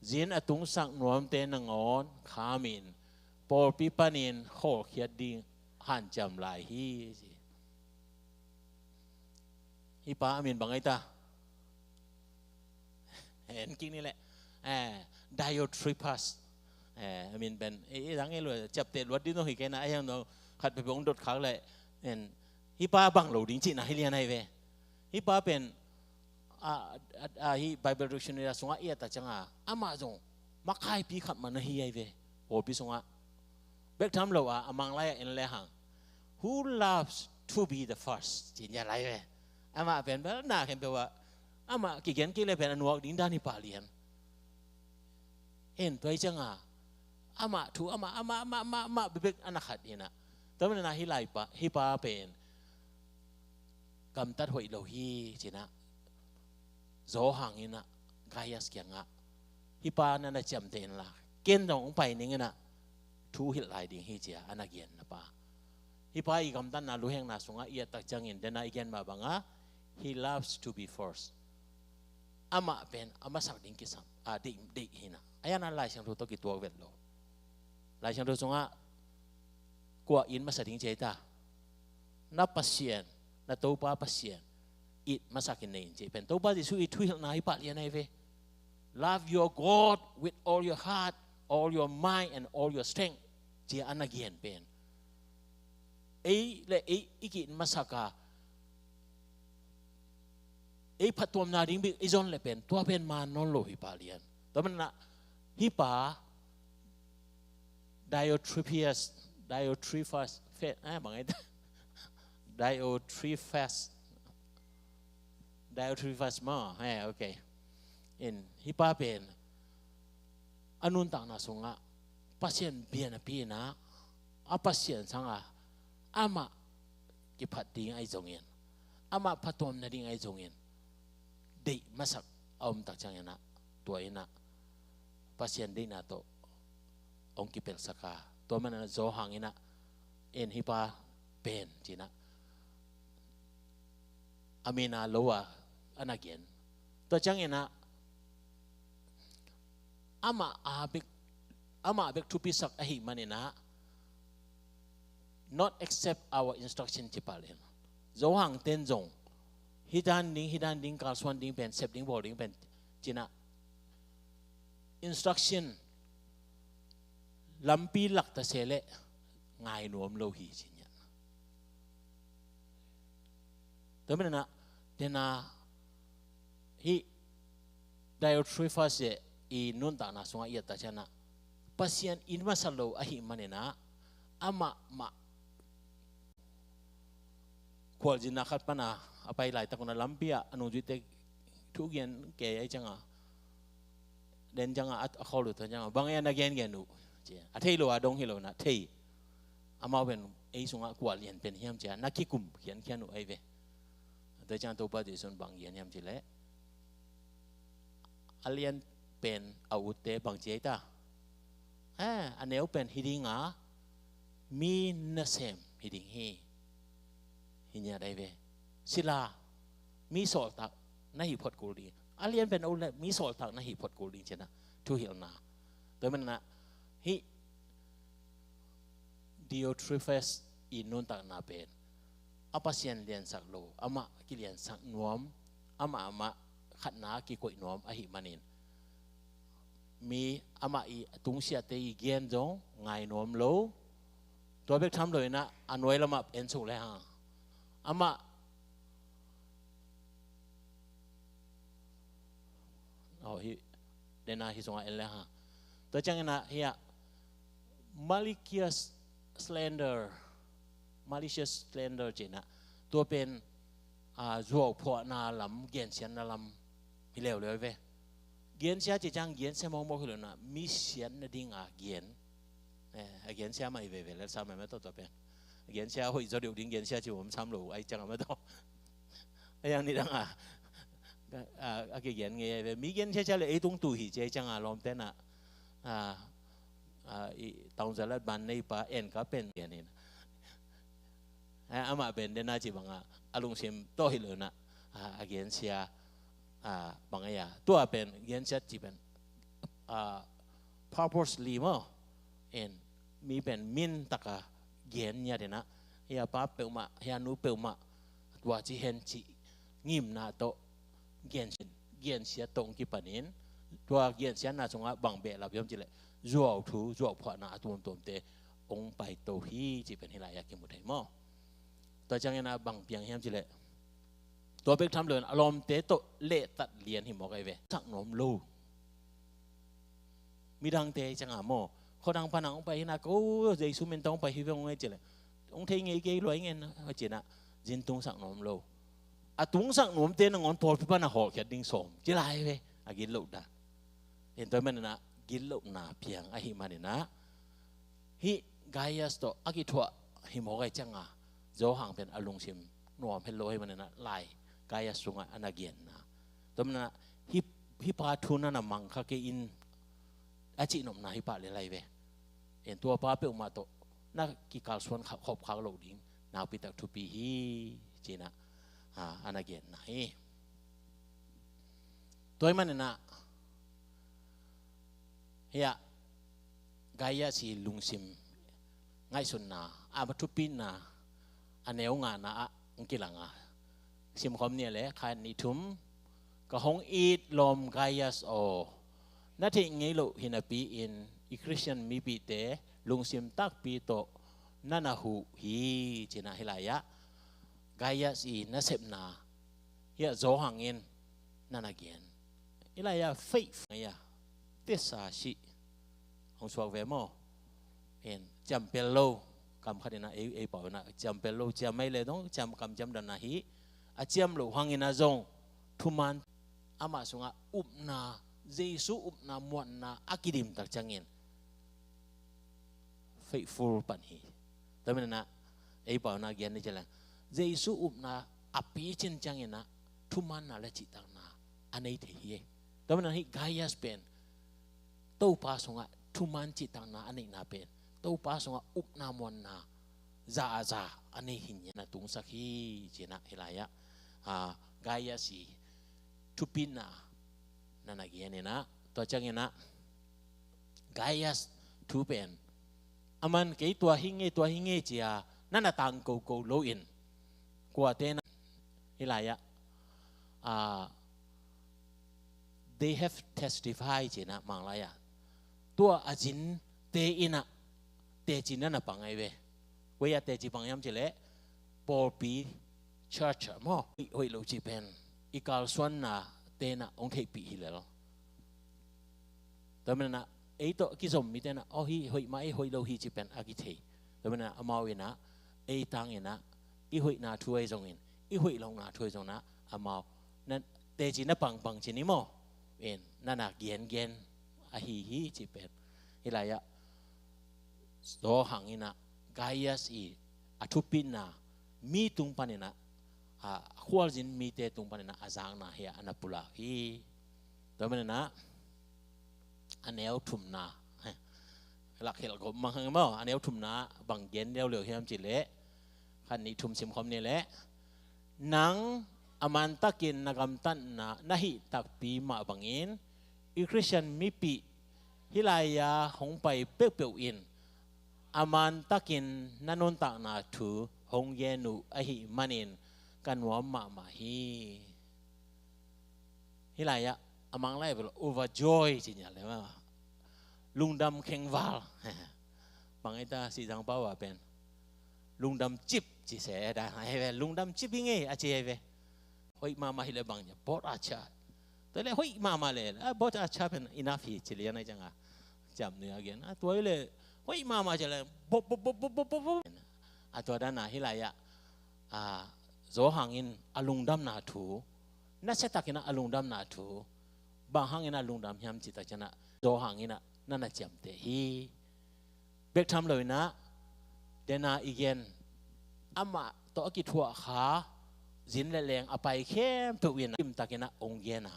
zin a tungsak nuamte nangawn khamin pawlpi panin khawlkhiat ding hanciam lai hi. Hih pa a min bang ei ta? En kik ni leh, eh, Diotrephes. Eh, a min pen, eh, eh, dang ei lua, ciapteh luat ding dong hi kei na, a hiang dong khat peuhpeuh hong dot khak leh, en, hih pa bang lo ding cihna hi lian ahi ve. Hih pa pen, a, a, a, hih Bible Dictionary sungah i et tak cianga, amah zong makaipi khat mah na hi ahi ve. Pawlpi sungah bek tham lo a, a mang lai-a en le hang, "Who loves to be the first?" ci-in gen lai ve. Amah pen bel na khempeuh ah amah kigen kik le pen a nuak ding dan hi pah lian. En tua hi cianga amah thu, amah, amah, amah, amah, amah bekbek a na khat hi na. Tua manin ah hih lai pa, hih pa pen gamtat hoih lo hi ci-in ah, Johan in ah Gaius kiangah, "Hih pa na na ciamteh inla, ken zong hong pai ning in ah, thu hilh lai ding hi," ci-a a na genna pa. Hih pa i gamtatna luhekna sungah i et tak ciangin, dena i gen mah banga, "He loves to be first." Amah pen a masak ding kisam, a, deih, deih hi na. A iana Lai Siangtho tawh kituak vet lo. Lai Siangtho sungah kua it masa ding ci ei ta? Na Pasian, na Topa Pasian it masakin nei in ci ei pen Topa Jesu i thuhilhna hi pah lian ahi ve. "Love your God with all your heart, all your mind and all your strength," ci-a a na gen pen. Ei le ei i ki-it masak a, ei phattuamna ding bek i zon le pen, tua pen maan nawn lo hi pah lian. Tua manin ah Hih pa Diotrephes, Diotrephes, fe-, eh, bang ai ta? Diotrephes, Diotrephes maw, eh, okay. In, hih pa pen a nuntakna sungah Pasian bia napi inah, a Pasian sangah amah kiphat ding ahi zongin, amah phatuam nading ahi zongin, deih masak a om tak cianginah, tua inah Pasian deihna tawh hong kipelsak a, tua manah Johan inah, en hih pa pen cinah, a mina lo a, a na gen. Tua cianginah, amah a bek, amah bek thupisak ahih maninah, not accept our instruction ci pah leh. Johan ten zong, hih dan ding, hih dan ding, kalsuan ding pen, sep ding, bawl ding pen, cinah, instruction, lampi lak ta se leh, ngai nuam lo hi, ci nian. Tua manah, dena, hih Diotrephes i nuntakna sungah i et ta cianah, Pasian in masa lo ahih maninah, amah mah khualzinna khat pana a pai laitak unah lampi ah a nungzuite thu gen kei ai cianga, den cianga a, a khawl uh ta cianga, bang ei a na gengen uh, ci a, thei lo a dong hi lo na, thei. Amau pen ei sungah kua lian pen hiam ci a na kikum khiankhian uh ai ve. Tua ciang Topa Jesu'n bang gen hiam ci leh, a lian pen a utte bang ci ai ta? Eh, a neu pen hi dinga, mi nasem hi ding hi. Hi ngiat ai ve. Sila, mi sawltak na hi phot kul ding. A lian pen a ut leh mi sawltak na hi phot kul ding cinah thuhilhna. Tua manah hih Diotrephes i nuntakna pen a Pasian liansak lo, amah kiliansak nuam, amah amah khatna kikoih nuam ahih manin, mi amah i tungsiahte i gen zong ngai nuam lo. Tua bek tham lo inah a nuai lamah en suk le hang, amah, oh, hi, dena hi sungah en le hang. Tua cianginah hiah malicious slander, malicious slander cinah, tua pen, a, zuauphuahna lam, gensiatna lam hi leuleu ve. Gensia ci ciang gensia mawkmawk hi lo na, mi siat nadinga gen. Eh, a gensia mah hi veve le sa mah mah tawh tua pen. A gensia hoih zaw deuh ding gensia ci om sam lo ai ciang a mah tawh. A yang nidang a, a, a kigen ngei ai ve. Mi gensia cia le ei tung tu hi ci ai ciang a lawmte na, a, a, i taungzalat ban nei pa en ka pen gen in. A, amah pen dena ci banga a lungsim tawh hi lo na, a, a gensia, a, bang a ia. Tua pen gensia ci pen, a, purposely maw, en, mi pen min taka gen ngiat inah, hia pa peuhmah, hia nu peuhmah, tua ci hen ci ngimna tawh, gen, gensiat tawh hong kipanin, tua gensiatna sungah bang behlap hiam ci leh, zuau thu, zuau phuahna a tuamtuamte hong paito hi ci pen hi lai a kimu thei maw. Tua ciangin a bang piang hiam ci leh, tua bek tham lo in a lawmte tawh lehtat lian hi mawk ai ve. Sak nuam lo. Midangte cianga maw, khuadang pana hong pai hina ko, Jesu min tawh hong pai hi ve hong ngai ci leh, hong thei ngei kei luai ngen a cinah, zin tungsak nuam lo. A tungsak nuamte nangawn pawlpi pana hawlkhiat ding sawm ci lai ve. A gitlohna. En tua manah gitlohna piang ahih maninah, hih Gaius tawh a kithuah hi mawk ai cianga, Johan pen a lungsim nuam het lo ahih maninah lai Gaius sungah a na genna. Tua manah hih, hih pa thu na na mangkha kei in a cihnopna hih pah le lai ve. En tua pa peuhmah tawh na kikalsuan khawp khak lo ding nakpi tak thupi hi cinah, a, a na genna hi. Tua ahih maninah hiah Gaius i lungsim ngaihsutna, a ma thupina, a neu ngana ah hong kilanga. Simkhawm nia le khat nih thum. Ka hong it lawm Gaius aw, na theih ngei loh hi napi-in i Khristian mipihte lungsim takpi tawh na na huh hi cinah hih lai-ah Gaius i nasepna hiah Johan in na na gen. Hih lai-ah faith ngai-a tesa sih. hong suak ve maw. In ciampel lo, kam khat in ah ei, ei pau in ah ciampel lo, ciam mai le dong ciam, kam ciamdan ahi. A ciam loh hangin ah zong thuman, amah sungah upna, Jesu upna muanna a kidim tak ciangin faithful pan hi. Tua manin ah ei pau in ah gen ni ci leng, Jesu upna a picin ciangin ah thumanna le cihtakna a nei thei hi. Tua manin ah hih Gaius pen Topa sungah thuman cihtakna a neihna pen Topa sungah upna muanna za a za a nei hi in ah tungsak hi ci-in ah hih lai-ah, ah, Gaius i thupina na na gen in ah, tua ciangin ah Gaius thu pen, aman kei tua hi nge, tua hi nge ci-a na na tang koko lo in, kuate na hih lai-ah, ah, they have testify ci-in ah Mang lai-ah, tua a zinte in ah teci na na pang ahi ve. Koi-ah teci pang hiam ci leh pawlpi, church ah maw. Hoih, hoih lo cih pen i kalsuannate in ah hong theihpih hi lel. Tua manin ah ei tawh kizom mite in ah, aw, hih hoih mah, ei hoih lo hi cih pen a kithei. Tua manin ah amau in ah ei tang in ah i hoihna thu ahi zongin, i hoih lohna thu ahi zongin ah amau na teci na pangpang ci ni maw. In na na gengen ahi hi cih pen hih lai-ah Johan in ah Gaius i a thupina mi tung panin ah, a khualzin mite tung panin ah a zakna hi-ah a na pulak hi. Tua manin ah a neu thumna, lakhelh gawp mang hang maw, a neu thumna bang gen leuleu hiam ci leh, khat nih thum simkhawm ni leh, nang a mantakin na gamtatna na hih takpi mah bangin i Khristian mipih hih lai-a hong pai peuhpeuh in a mantakin na nuntakna thu hong gen uh ahih manin ka nuam mahmah hi. Hih lai-ah a Mang lai bel overjoy ci ni a le maw, lungdam khengval. Bang ei ta, Sihzang pau a pen lungdam cip ci se da, ahi ve, lungdam cip hi nge a ci ahi ve. Hoih mahmah hi leh bang ni, बहुत अच्छा. Tua leh hoih mahmah leh, ah, बहुत अच्छा pen enough hi ci lian ahi ciang a, ciam nui a gen. Ah, tua hi leh hoih mahmah ci leh bop bop bop. Ah, tua dan a hih lai-ah, ah, Johan in a lungdamna thu, nasia takin ah a lungdamna thu, bang hangin ah lungdam hiam cih tak ciang ah Johan in ah na na ciamteh hi. Bek tham lo in ah, den a i gen, amah tawh a kithuah kha zin le leng a pai khempeuh in ah limtakin ah hong gen a,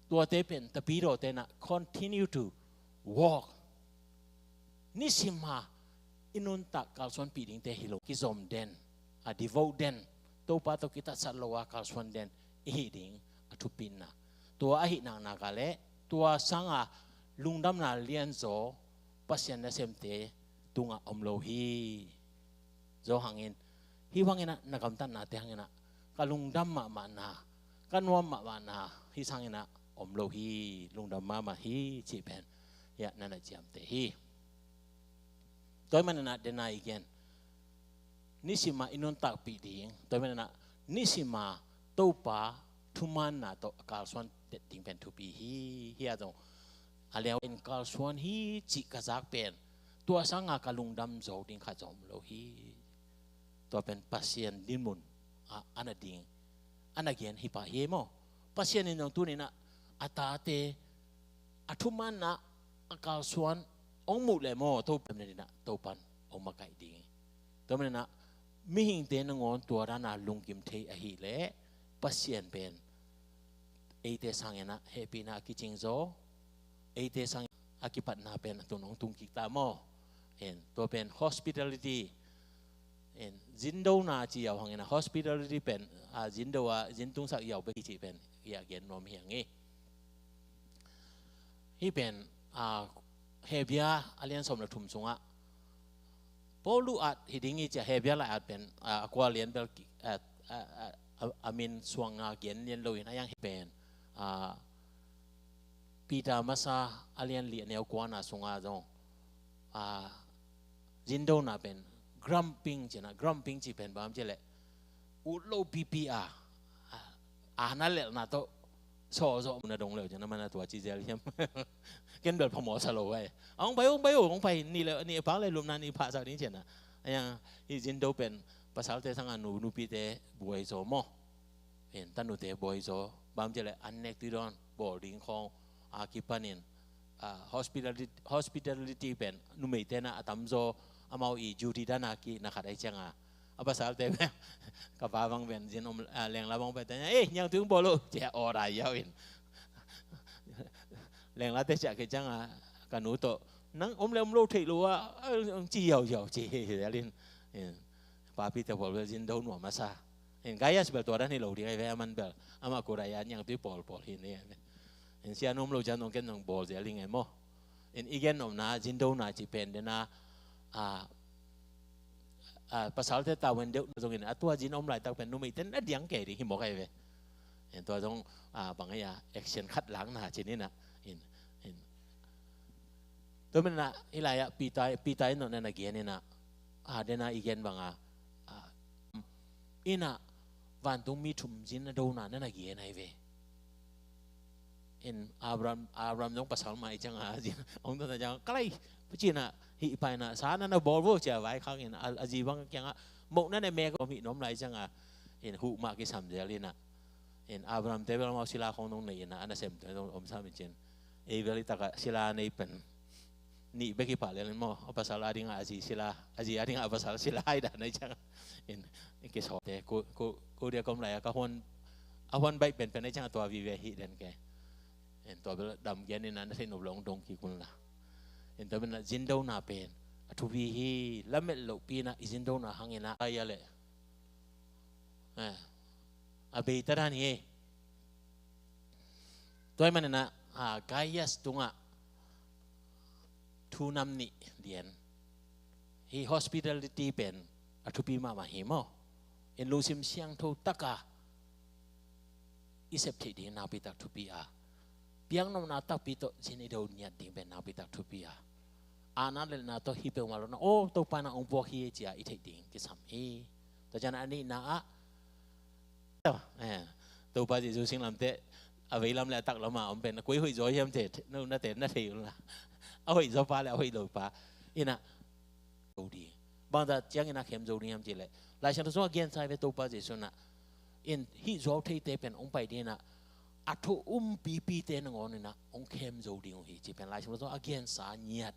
tuate pen tapidawte in ah continue to walk. Nisim a i nuntak kalsuanpih dingte hi lo, kizom den, a devote den, Topa tawh kitatsat lo a kalsuan den i hih ding a thupina. Tua ahih naknak a leh tua sanga lungdamna lianzaw Pasian nasemte tungah om lo hi. Johan in hih bangin ah na gamtatnate hangin ah ka lungdam mahmahna, ka nuam mahmahna hih sangin ah om lo hi, lungdam mahmah hi cih pen hih ah na na ciamteh hi. Tua ahih manin ah den a i gen, nisim a i nuntakpih ding, tua ahih manin ah nisim a Topa thumanna tawh a kalsuan tet ding pen thupi hi. Hih ah zong a liau in kalsuan hi cih ka zak pen tua sanga ka lungdam zo ding khat zong om lo hi. Tua pen Pasian dinmun a, a na ding, a na gen hi pah hi maw. Pasian in zong tuni in ah a tate a thumanna a kalsuan hong muh leh maw, Topa in ah Topan hong makaih ding. Tua manin ah mihingte nangawn tua dan a lungkim thei ahih leh Pasian pen eite sangin ah hehpihna a kicing zaw, eite sangin a kipatna pen a tun hong tung kik ta maw. En, tua pen hospitality. En, zindona ci yau hangin ah hospitality pen, a, zindo a zintungsak yau bek hi cih pen i a gen nuam hi hang hi. Hih pen, a, Hebia a lian sawm le thum sungah Paulu at hi ding hi ci a, Hebia lai at pen, a, a kua lian bel ki, a, a, a, a, a min suang a gen lian lo in a yang hi pen, a, Peter masa a lian li a neu kuana sunga zong, a, zindona pen grumping ci na, grumping ci pen bang ci leh ut lo pipi a, a, a na lelhna tawh Sawh zawh mun a dong leu ciang, a man a tua ci zel hiam? Ken bel phamawh sa lo ai. A hong pai, hong pai, hong pai, nih le, nih a pak le lupna nih phahsak ding ciang a. A yang, hih zindo pen pasalte sang a nu, nupite buai zaw maw. Pen tanute buai zaw. Bang ci le an nek tui dawn, bawl ding khawng a kipanin, a, hospitality, hospitality pen numeite na a tamzaw, amau i duty dan a ki na khat ai ciang a. A pasalte pen, ka pa bang pen, zin om, a, lengla bang pen, tanya, "Eh, niangtui hong bawl uh," ci a aw dai yau in. Lenglate ciah kei ciang a, ka nu tawh, "Nang om le om lo thei lo a," a, ci yau yau, ci hi hi lin. In, papite pawl bel zindo nuam a sa. In, Gaius bel tua dan hi lo ding ai ve, a man bel. Amah kura ya niangtui pawl pawl hi ni ai ve. In, sia nuam lo ciang nong ken nong bawl zel hi ngai maw. In, i gen omna, zindona ci pen dena, a, a, pasalte tawen deuh na zongin, a tua zin om laitak pen numeite na diang kei ding hi mawk ai ve. In, tua zong, a, bang ai a, action khat lakna ci ni na. In, in. Tua men na, i lai a, Peter, Peter in nong na gen in a, a, dena i gen bang a, a, in a, vantung mi thum zin a dona na na gen ai ve. In Abraham, Abraham zong pasal mah i ciang a, zin, hong dona ciang, "Kalai, pacina, hih paina, sa na na bawl vo," ci a vaikhak in, a, a zi bang kiang a, "Mok na na mek om hih nom lai," ciang a, in huh mah kisam zel in a. In Abraham te bel mau sila khong nong nei in a, a nasem te nong om sam in cin. Ei bel i tak a sila nei pen. Nih bek hi pah lel in maw, a pasal a ding a a zi sila, a zi a ding a a pasal sila i dan ai ciang. In, in kisawh te, ko, ko, ko dia kom lai a ka huan, a huan baih penpen ai ciang a tua vive hi den ke. In tua bel dam gen in a na thei nop lo hong dong kik un la. In tua bel na zindona pen a thupi hi, lamet lohpi na i zindona hang in a ai a le. Eh, a bei ta dan hi. Tua ahih manin a, a, Gaius tungah thu nam nih lian. Hih hospitality pen a thupi mahmah hi maw. In lungsim siangtho taka i sep theih ding nakpi tak thupi a, piaknopna takpi tawh zin i do ngiat ding pen nakpi tak thupi a, a na lelna tawh hi peuhmah lo na, "Aw, Topa na hong puak hi," ci a i theih ding kisam hi. Tua ciang a nihna ah, eh, Topa Jesu singlamteh a veilam le a taklam a om pen, koi hoih zaw hiam, te, na, na te na thei un la. A hoih zaw pa le a hoih lo pa. In a, zo ding. Bangzah ciangin a khem zo ding hiam cih leh, Lai Siangtho sung a gensa hi ve Topa Jesu in a, in hih zuau theite pen hong pai ding in a, a thu umpipite nangawn in a hong khem zo ding uh hi cih pen Lai Siangtho sung a gensa ngiat.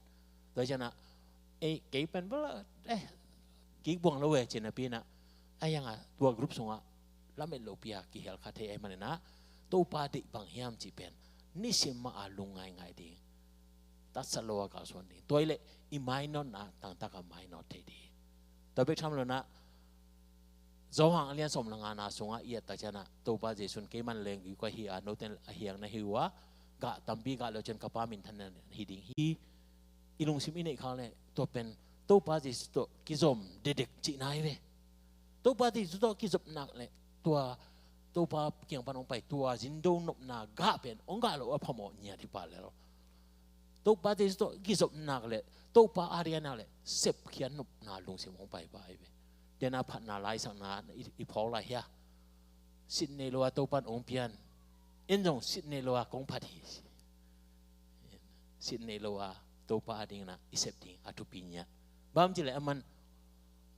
Tua ciang a, "Ei, kei pen bel, eh, kik buang lo e," ci napi in a, a yang a tua group sungah lamet lohpi a kihel kha thei ahih manin a, Topa deih bang hiam cih pen nisim mah a lungngaingai ding, tatsat lo a kalsuan ding. Tua hi leh i mainawtna tangtak a mainawt thei ding. Tua bek tham lo in a, Johan a lian sawm le ngana sungah i et tak ciang a, Topa Jesu in, "Keiman leenggui ka hi a, note in a hiang na hi uh a, gah tampi gah le uh ciang ka Pa minthanna hi ding hi." I lungsim i neih khak leh tua pen Topa Jesu tawh kizom dekdek cihna hi ve. Topa Jesu tawh kizop nak leh tua Topa kiang pan hong pai tua zindo nopna gah pen hong gah loh a phamawh ngiat hi pah lel. Topa Jesu tawh kizop nak leh, Topa a diak nak leh, sepkhiat nopna lungsim hong pai pah hi ve. Dena phatna laisakna i, i phawk lai hia? Sit nei lo a Topa in hong pian. En zong sit nei lo a kong phat hi. Sit nei lo a Topa a dingin a i sep ding a thupi ngiat. Bang hang hiam cih leh aman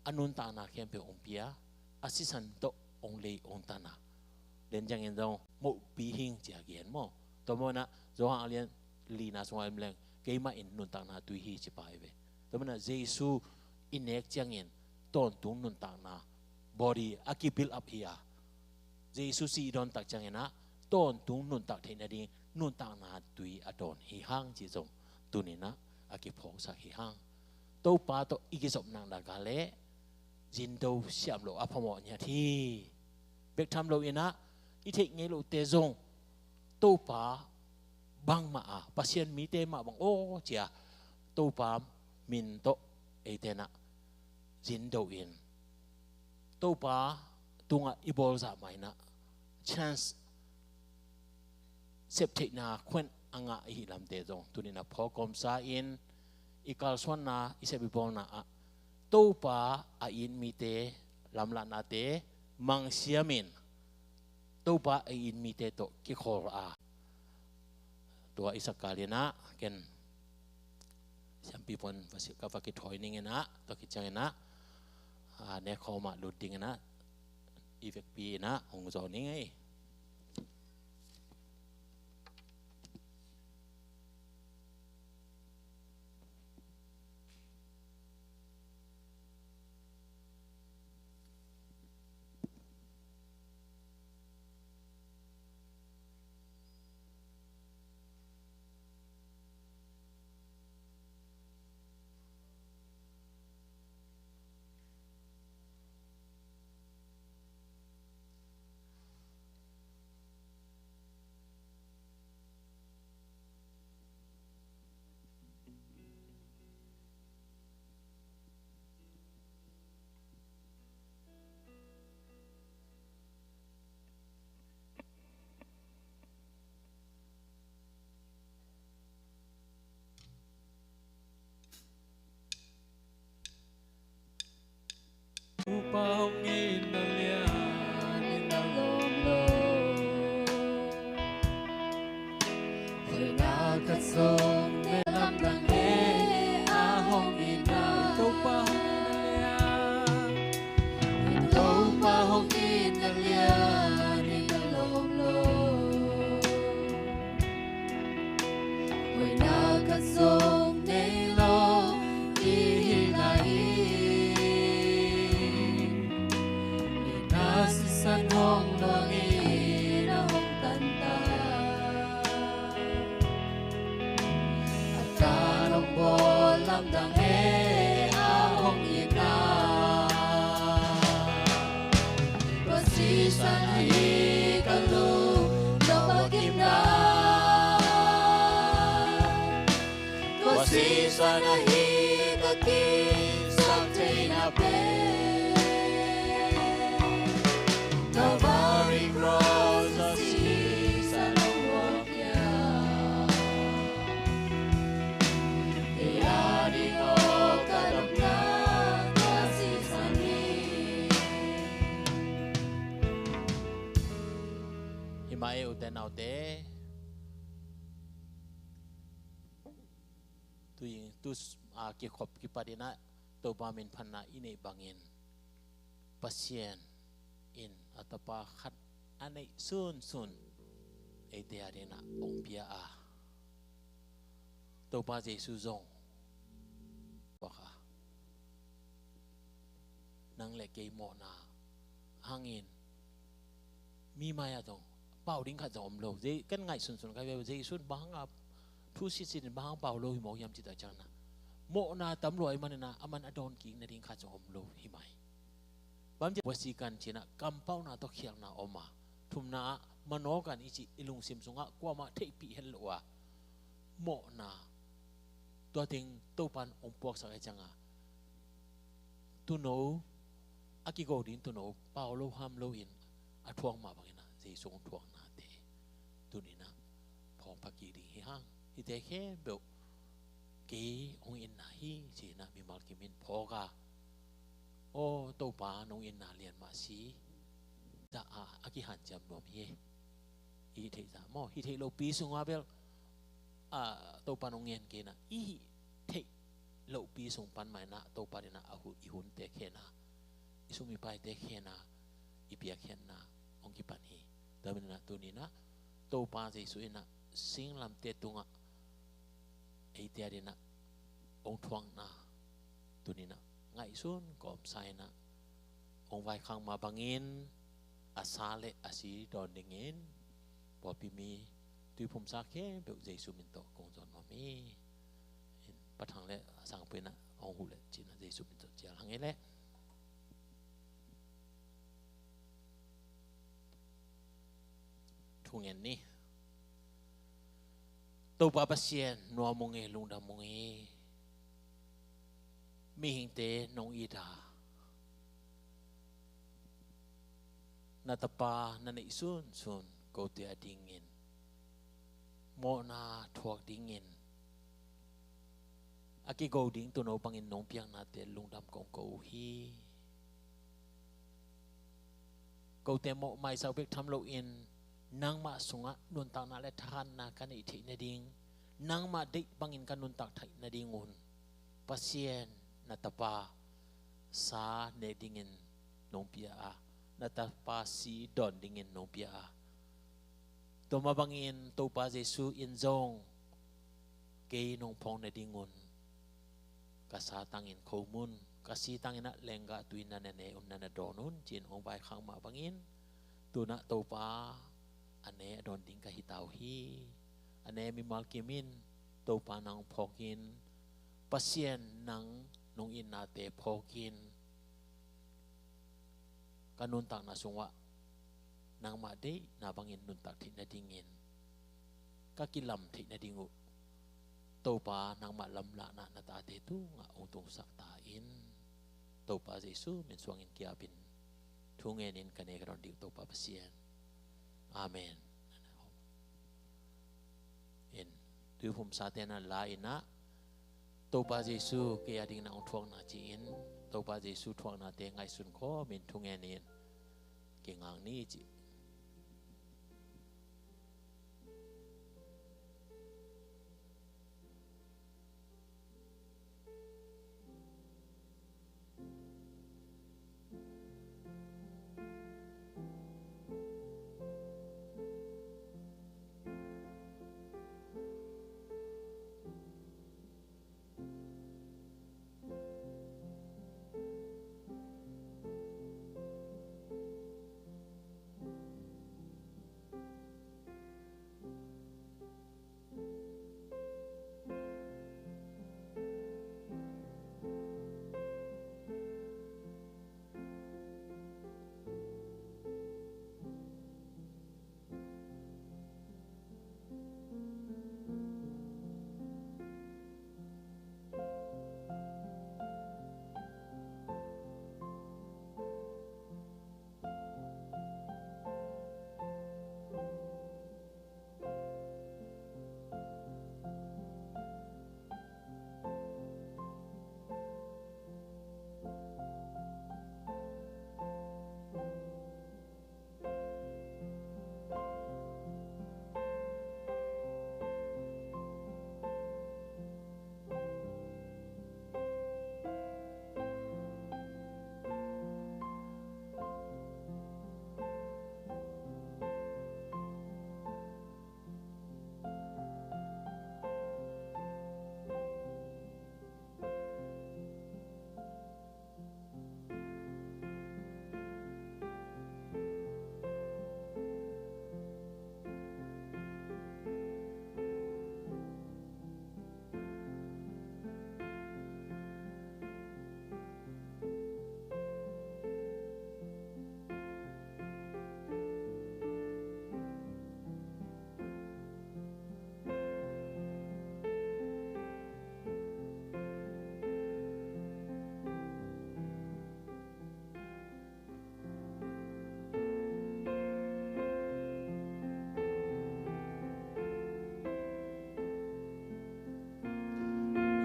a nuntakna khempeuh hong pia, a sisan tawh hong lei hong tan a. Den ciangin zong mohpi hing ci a gen maw. Tua manin a Johan a lian lina sungah om leng, "Keimah in nuntakna tui hi," ci pah hi ve. Tua manin a Jesu i nek ciangin tawntung nuntakna body a ki-build up hi a, Jesu si i dawn tak ciangin a tawntung nuntak theih nading nuntakna tui a dawn hi hang cih zong tuni-in a a kiphawksak hi hang. Topa tawh i kizop nak gah leh zindo siam loh a phamawh ngiat hi. Bek tham loin a i theih ngei lohte zong Topa bangmah a, Pasian mite mah bang aw ci a, Topa min tawh eite in a zindo in Topa tungah i bawlzah mah in a chance, septheihna khuan a ngah i hih lamte zong tuni-in a phawk kawmsa in, i kalsuanna, i sep i bawlna ah Topa a it mite lamlahnate mangsiam in Topa ei in mite tawh kikholh a, tua i sak kal in ah ken siampi puan va si-, ka va kithawi ning in ah, tua khit ciangin ah, a, nek khawm ah lut ding in ah, i vekpi in ah hong zaw ning ei. Topa hong itna lian in a lawm lo. Hoihna khat zong nei lamdang e a hong itna. Topa hong itna lian. Topa hong itna lian in a lawm lo. Hoihna khat zong nei lo i hihna hi. Itna sisan hong luang in a hong tantan. A tan hong bawl lamdang e a hong itna. Tua sisan ahi ka lungdam a kimna. Tua sisan ahi ka kisap theihna pen. Calvary cross a sisan hong luang hiam. Kei a ding aw ka damna ka sisan hi. Hi mah e u te nau te. Tu, tu, a, kikhop kipat in ah Topa min phatna i neih bangin Pasian in a Tapa khat a neih sunsun eite adingin ah hong pia a, Topa Jesu zong bak a, nang le kei mawhna hangin mi mai-ah zong pau ding khat zong om lo. Kan ngaih sunsun kha ve, Jesu in bang hang a thu sisin in bang hang pau lo hi mawk hiam cih tak ciangin ah, mawhna tam lua ahih manin ah aman a dawn kik nading khat zong om lo hi mai. Bang hang hiam cih leh, buaisi kan ci-in ah kampauhna tawh khialhna om a, thumna ah manawh kan i cih i lungsim sungah kuamah theihpih het loh a, mawhna tua teng Topa in hong puaksak ahih ciangin ah, tuuno, a kigo ding tuuno pau lo ham lo in a thuak mah bangin ah Jesu hong thuaknate tuni-in ah phawk pha kik ding hi hang. Hihte khempeuh kei hong itna hi ci-in ah mimal kim in phawk a, aw Topa nong itna lian mah si, dah a, a kihanciam nuam hi. I hih theih zah maw, hih theih lohpi sungah bel, a, Topa nong ngen kei in ah, i hih theih lohpi sung pan mah in ah Topa in ah a hu-, i hunte khen a, i sum i paite khen a, i piakkhiatna hong kipan hi. Tua manin ah tuni-in ah Topa Jesu in ah singlamteh tungah eite adingin ah hong thuakna tuni-in ah ngaihsun kawmsa in ah hong vaikhak mah bangin a sa le a si dawn dingin pawlpi mi tuiphumsa khempeuh Jesu min tawh kong zawn nuam hi. In, Pa Thang le a sangpi in ah hong huh leh ci-in ah Jesu min tawh cial hang ei leh. Thungen ni. Topa Pasian, nuam ung e, lungdam ung e. Mihingte nong it a, na Tapa na neih sunsun kote adingin mawhna thuak dingin a kigo ding tuuno bangin nong piaknate lungdam kong ko uh hi. Kote mawhmaisak bek tham loin nangmah sungah nuntakna le thahatna ka neih theih nading, nangmah deih bangin ka nuntak theih nadingun Pasian, na tapa sa nek dingin nong pia a, na tapa si dawn dingin nong pia a, tua mah bangin Topa Jesu in zong kei nong phawk nadingun ka sa tangin khomun, ka si tangin ah lenggah tui na na ne un, na na dawn un, ci-in hong vaikhak mah bangin, tu-in ah Topa a ne a dawn ding ka hi ta uh hi. A ne mimal kim in Topa nang phawk in, Pasian nang nong itnate phawk in, ka nuntakna sungah nangmah deihna bangin nuntak theih nadingin ka kilam theih nading uh Topa nangmah lamlahna na tate tungah hong tungsak ta in. Topa Jesu min suangin kiapin thu ngenin ka ne ka dawn ding uh Topa Pasian. Amen. In, tuiphumsate na la in ah, Topa Jesu kei a dingin ah hong thuakna ci-in, Topa Jesu thuaknate ngaihsun khawmin thu ngenin kingak ni ci.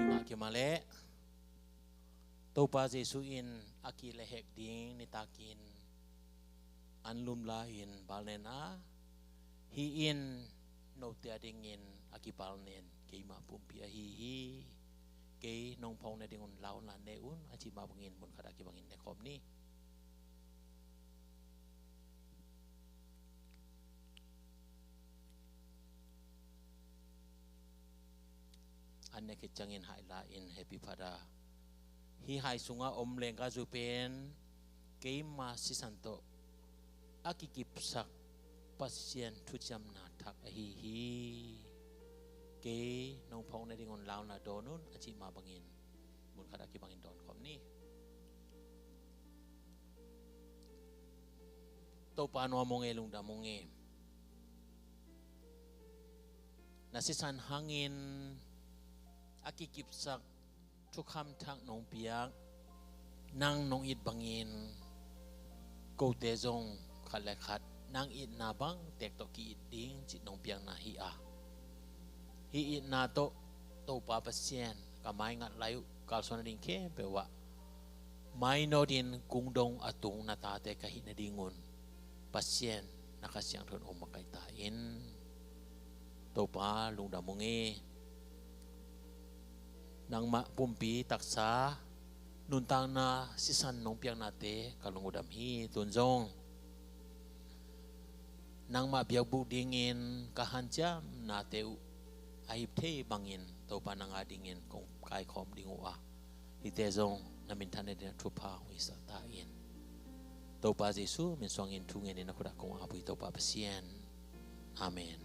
Ngah kei mah leh, Topa Jesu in a kih le hek ding nitakin an lumla in balnen a, hih in note a dingin a kibalnen keimah pumpi ahi hi. Kei nong phawk nadingun lau un la, ne un, a cih mah bangin mun khat a kibangin ne khawm ni. An ne khit ciangin hai la in, Happy Father. Hih hai sungah om lenggahzu pen keima sisan tawh a kikipsak Pasian thuciamna thak ahi hi. Kei nong phawk nadingun lau un la, dawn un, a cih mah bangin mun khat a kibangin dawn khawm ni. Topa nuam ung e, lungdam ung e. Na sisan hangin a kikipsak thukham thak nong piak, nang nong it bangin kote zong khat le khat nang itna bang tek tawh ki-it ding cih nong piakna hi a, hih itna tawh Topa Pasian, ka maingat lai uh kalsuan nading khempeuh ah mainawtin kungdong a tung na tate ka hih nadingun Pasian na Kha Siangtho in hong makaih ta in. Topa lungdam ung e. Nangmah pumpi taksa nuntakna sisan nong piaknate ka lung uh dam hi. Tun zong nangmah biakbuk dingin ka hanciamnate uh a hip thei bangin Topa nang a dingin kong kaikhawm ding uh a, hihte zong na minthanna dingin thupha hong hisak ta in. Topa Jesu min suangin thu ngenin na khut ah kong ap uh hi, Topa Pasian. Amen.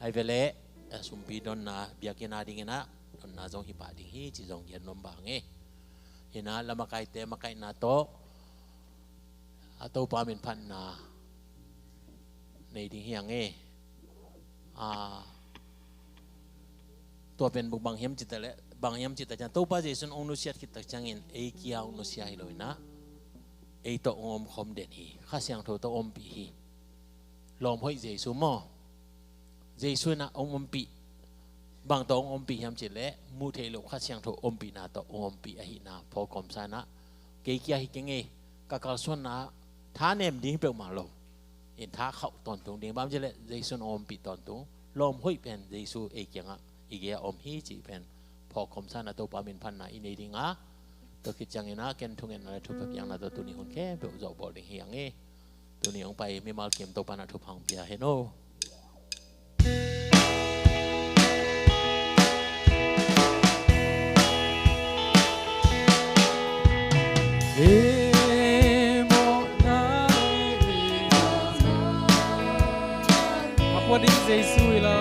Ai vele, a sumpi donna biakinn a dingin ah donna zong hi pah ding hi ci zong gen nuam bang e. Hi na, la makaite makaihna tawh a Topa min phatna nei ding hi ang e. A, tua pen buk bang hiam cih ta leh, bang hiam cih ta ciang, Topa Jesu in hong nusiat khit tak ciangin ei kia hong nusia hi lo in ah, ei tawh hong omkhawm den hi. Kha Siangtho tawh ompih hi. Lawm hoih Jesu maw? Jesu in ah hong ompih. Bang tawh hong ompih hiam cih leh, muh theih loh Kha Siangtho ompihna tawh hong ompih ahihna phawk kawmsa in ah, kei kia hi keng e, ka kalsuanna ah thanem ding hi peuhmah lo in, tha khauh tawntung ding. Bang hiam cih leh Jesu in hong ompih tawntung. Lawm hoih pen Jesu ei kiangah i gei-ah om hi cih pen phawk kawmsa in ah Topa min phatna i nei ding a, tua khit ciangin ah ken thungetna le thupha piakna tawh tuni hun khempeuh zawhbawl ding hi ang e. Tuni hong pai mimal kim Topa in ah thupha hong pia hen aw. A puak ding Jesu hi lo.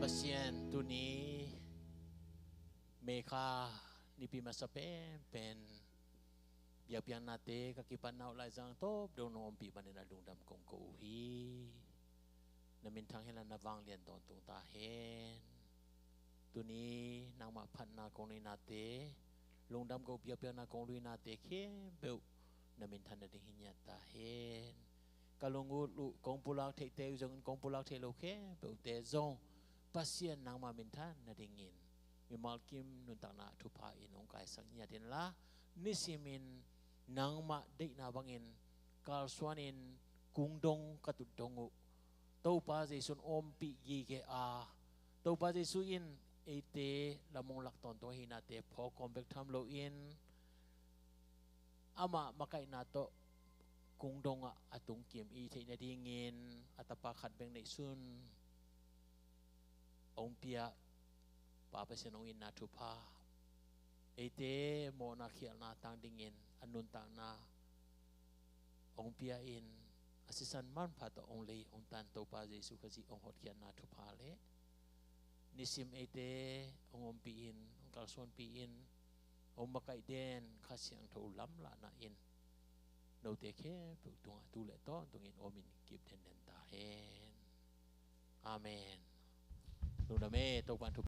Pasian, tuni May kha nipi masa penpen biakpiaknate ka kipatna uh laizang tawp dong nong ompih manin a lungdam kong ko uh hi. Na minthang hen la na vanglian tawntung ta hen. Tuni nangmah phatna kong nuihnate, lungdam ko biakpiakna kong nuihnate khempeuh na minthan nading hi ngiat ta hen. Ka lunglut uh kong pulak theihte uh zongin kong pulak theih lo khempeuhte zong Pasian nangmah minthan nadingin mimal kim nuntakna thupha in hong kaisak ngiat inla, nisimin nangmah deihna bangin kalsuanin kungdong ka tut dong uh Topa Jesu in ompih gige a, Topa Jesu in eite lamong lak tawntung ahihnate phawk kawm bek tham loin amah makaihna tawh kungdong ah a tungkim i theih nadingin a tapa khat bek neihsun hong pia Pa Pasian hong itna thupha, eite mawhna khialhna tang dingin a nuntakna hong pia in, a sisan manpha tawh hong lei hong tan Topa Jesu Khazih hong hotkhiatna thupha le nisim eite hong ompih in, hong kalsuanpih in, hong makaih den Kha Siangtho lamlahna in note khempeuh tungah tu le tawntungin omin kip denden ta hen. Amen. Lungdam e, Topa in thupha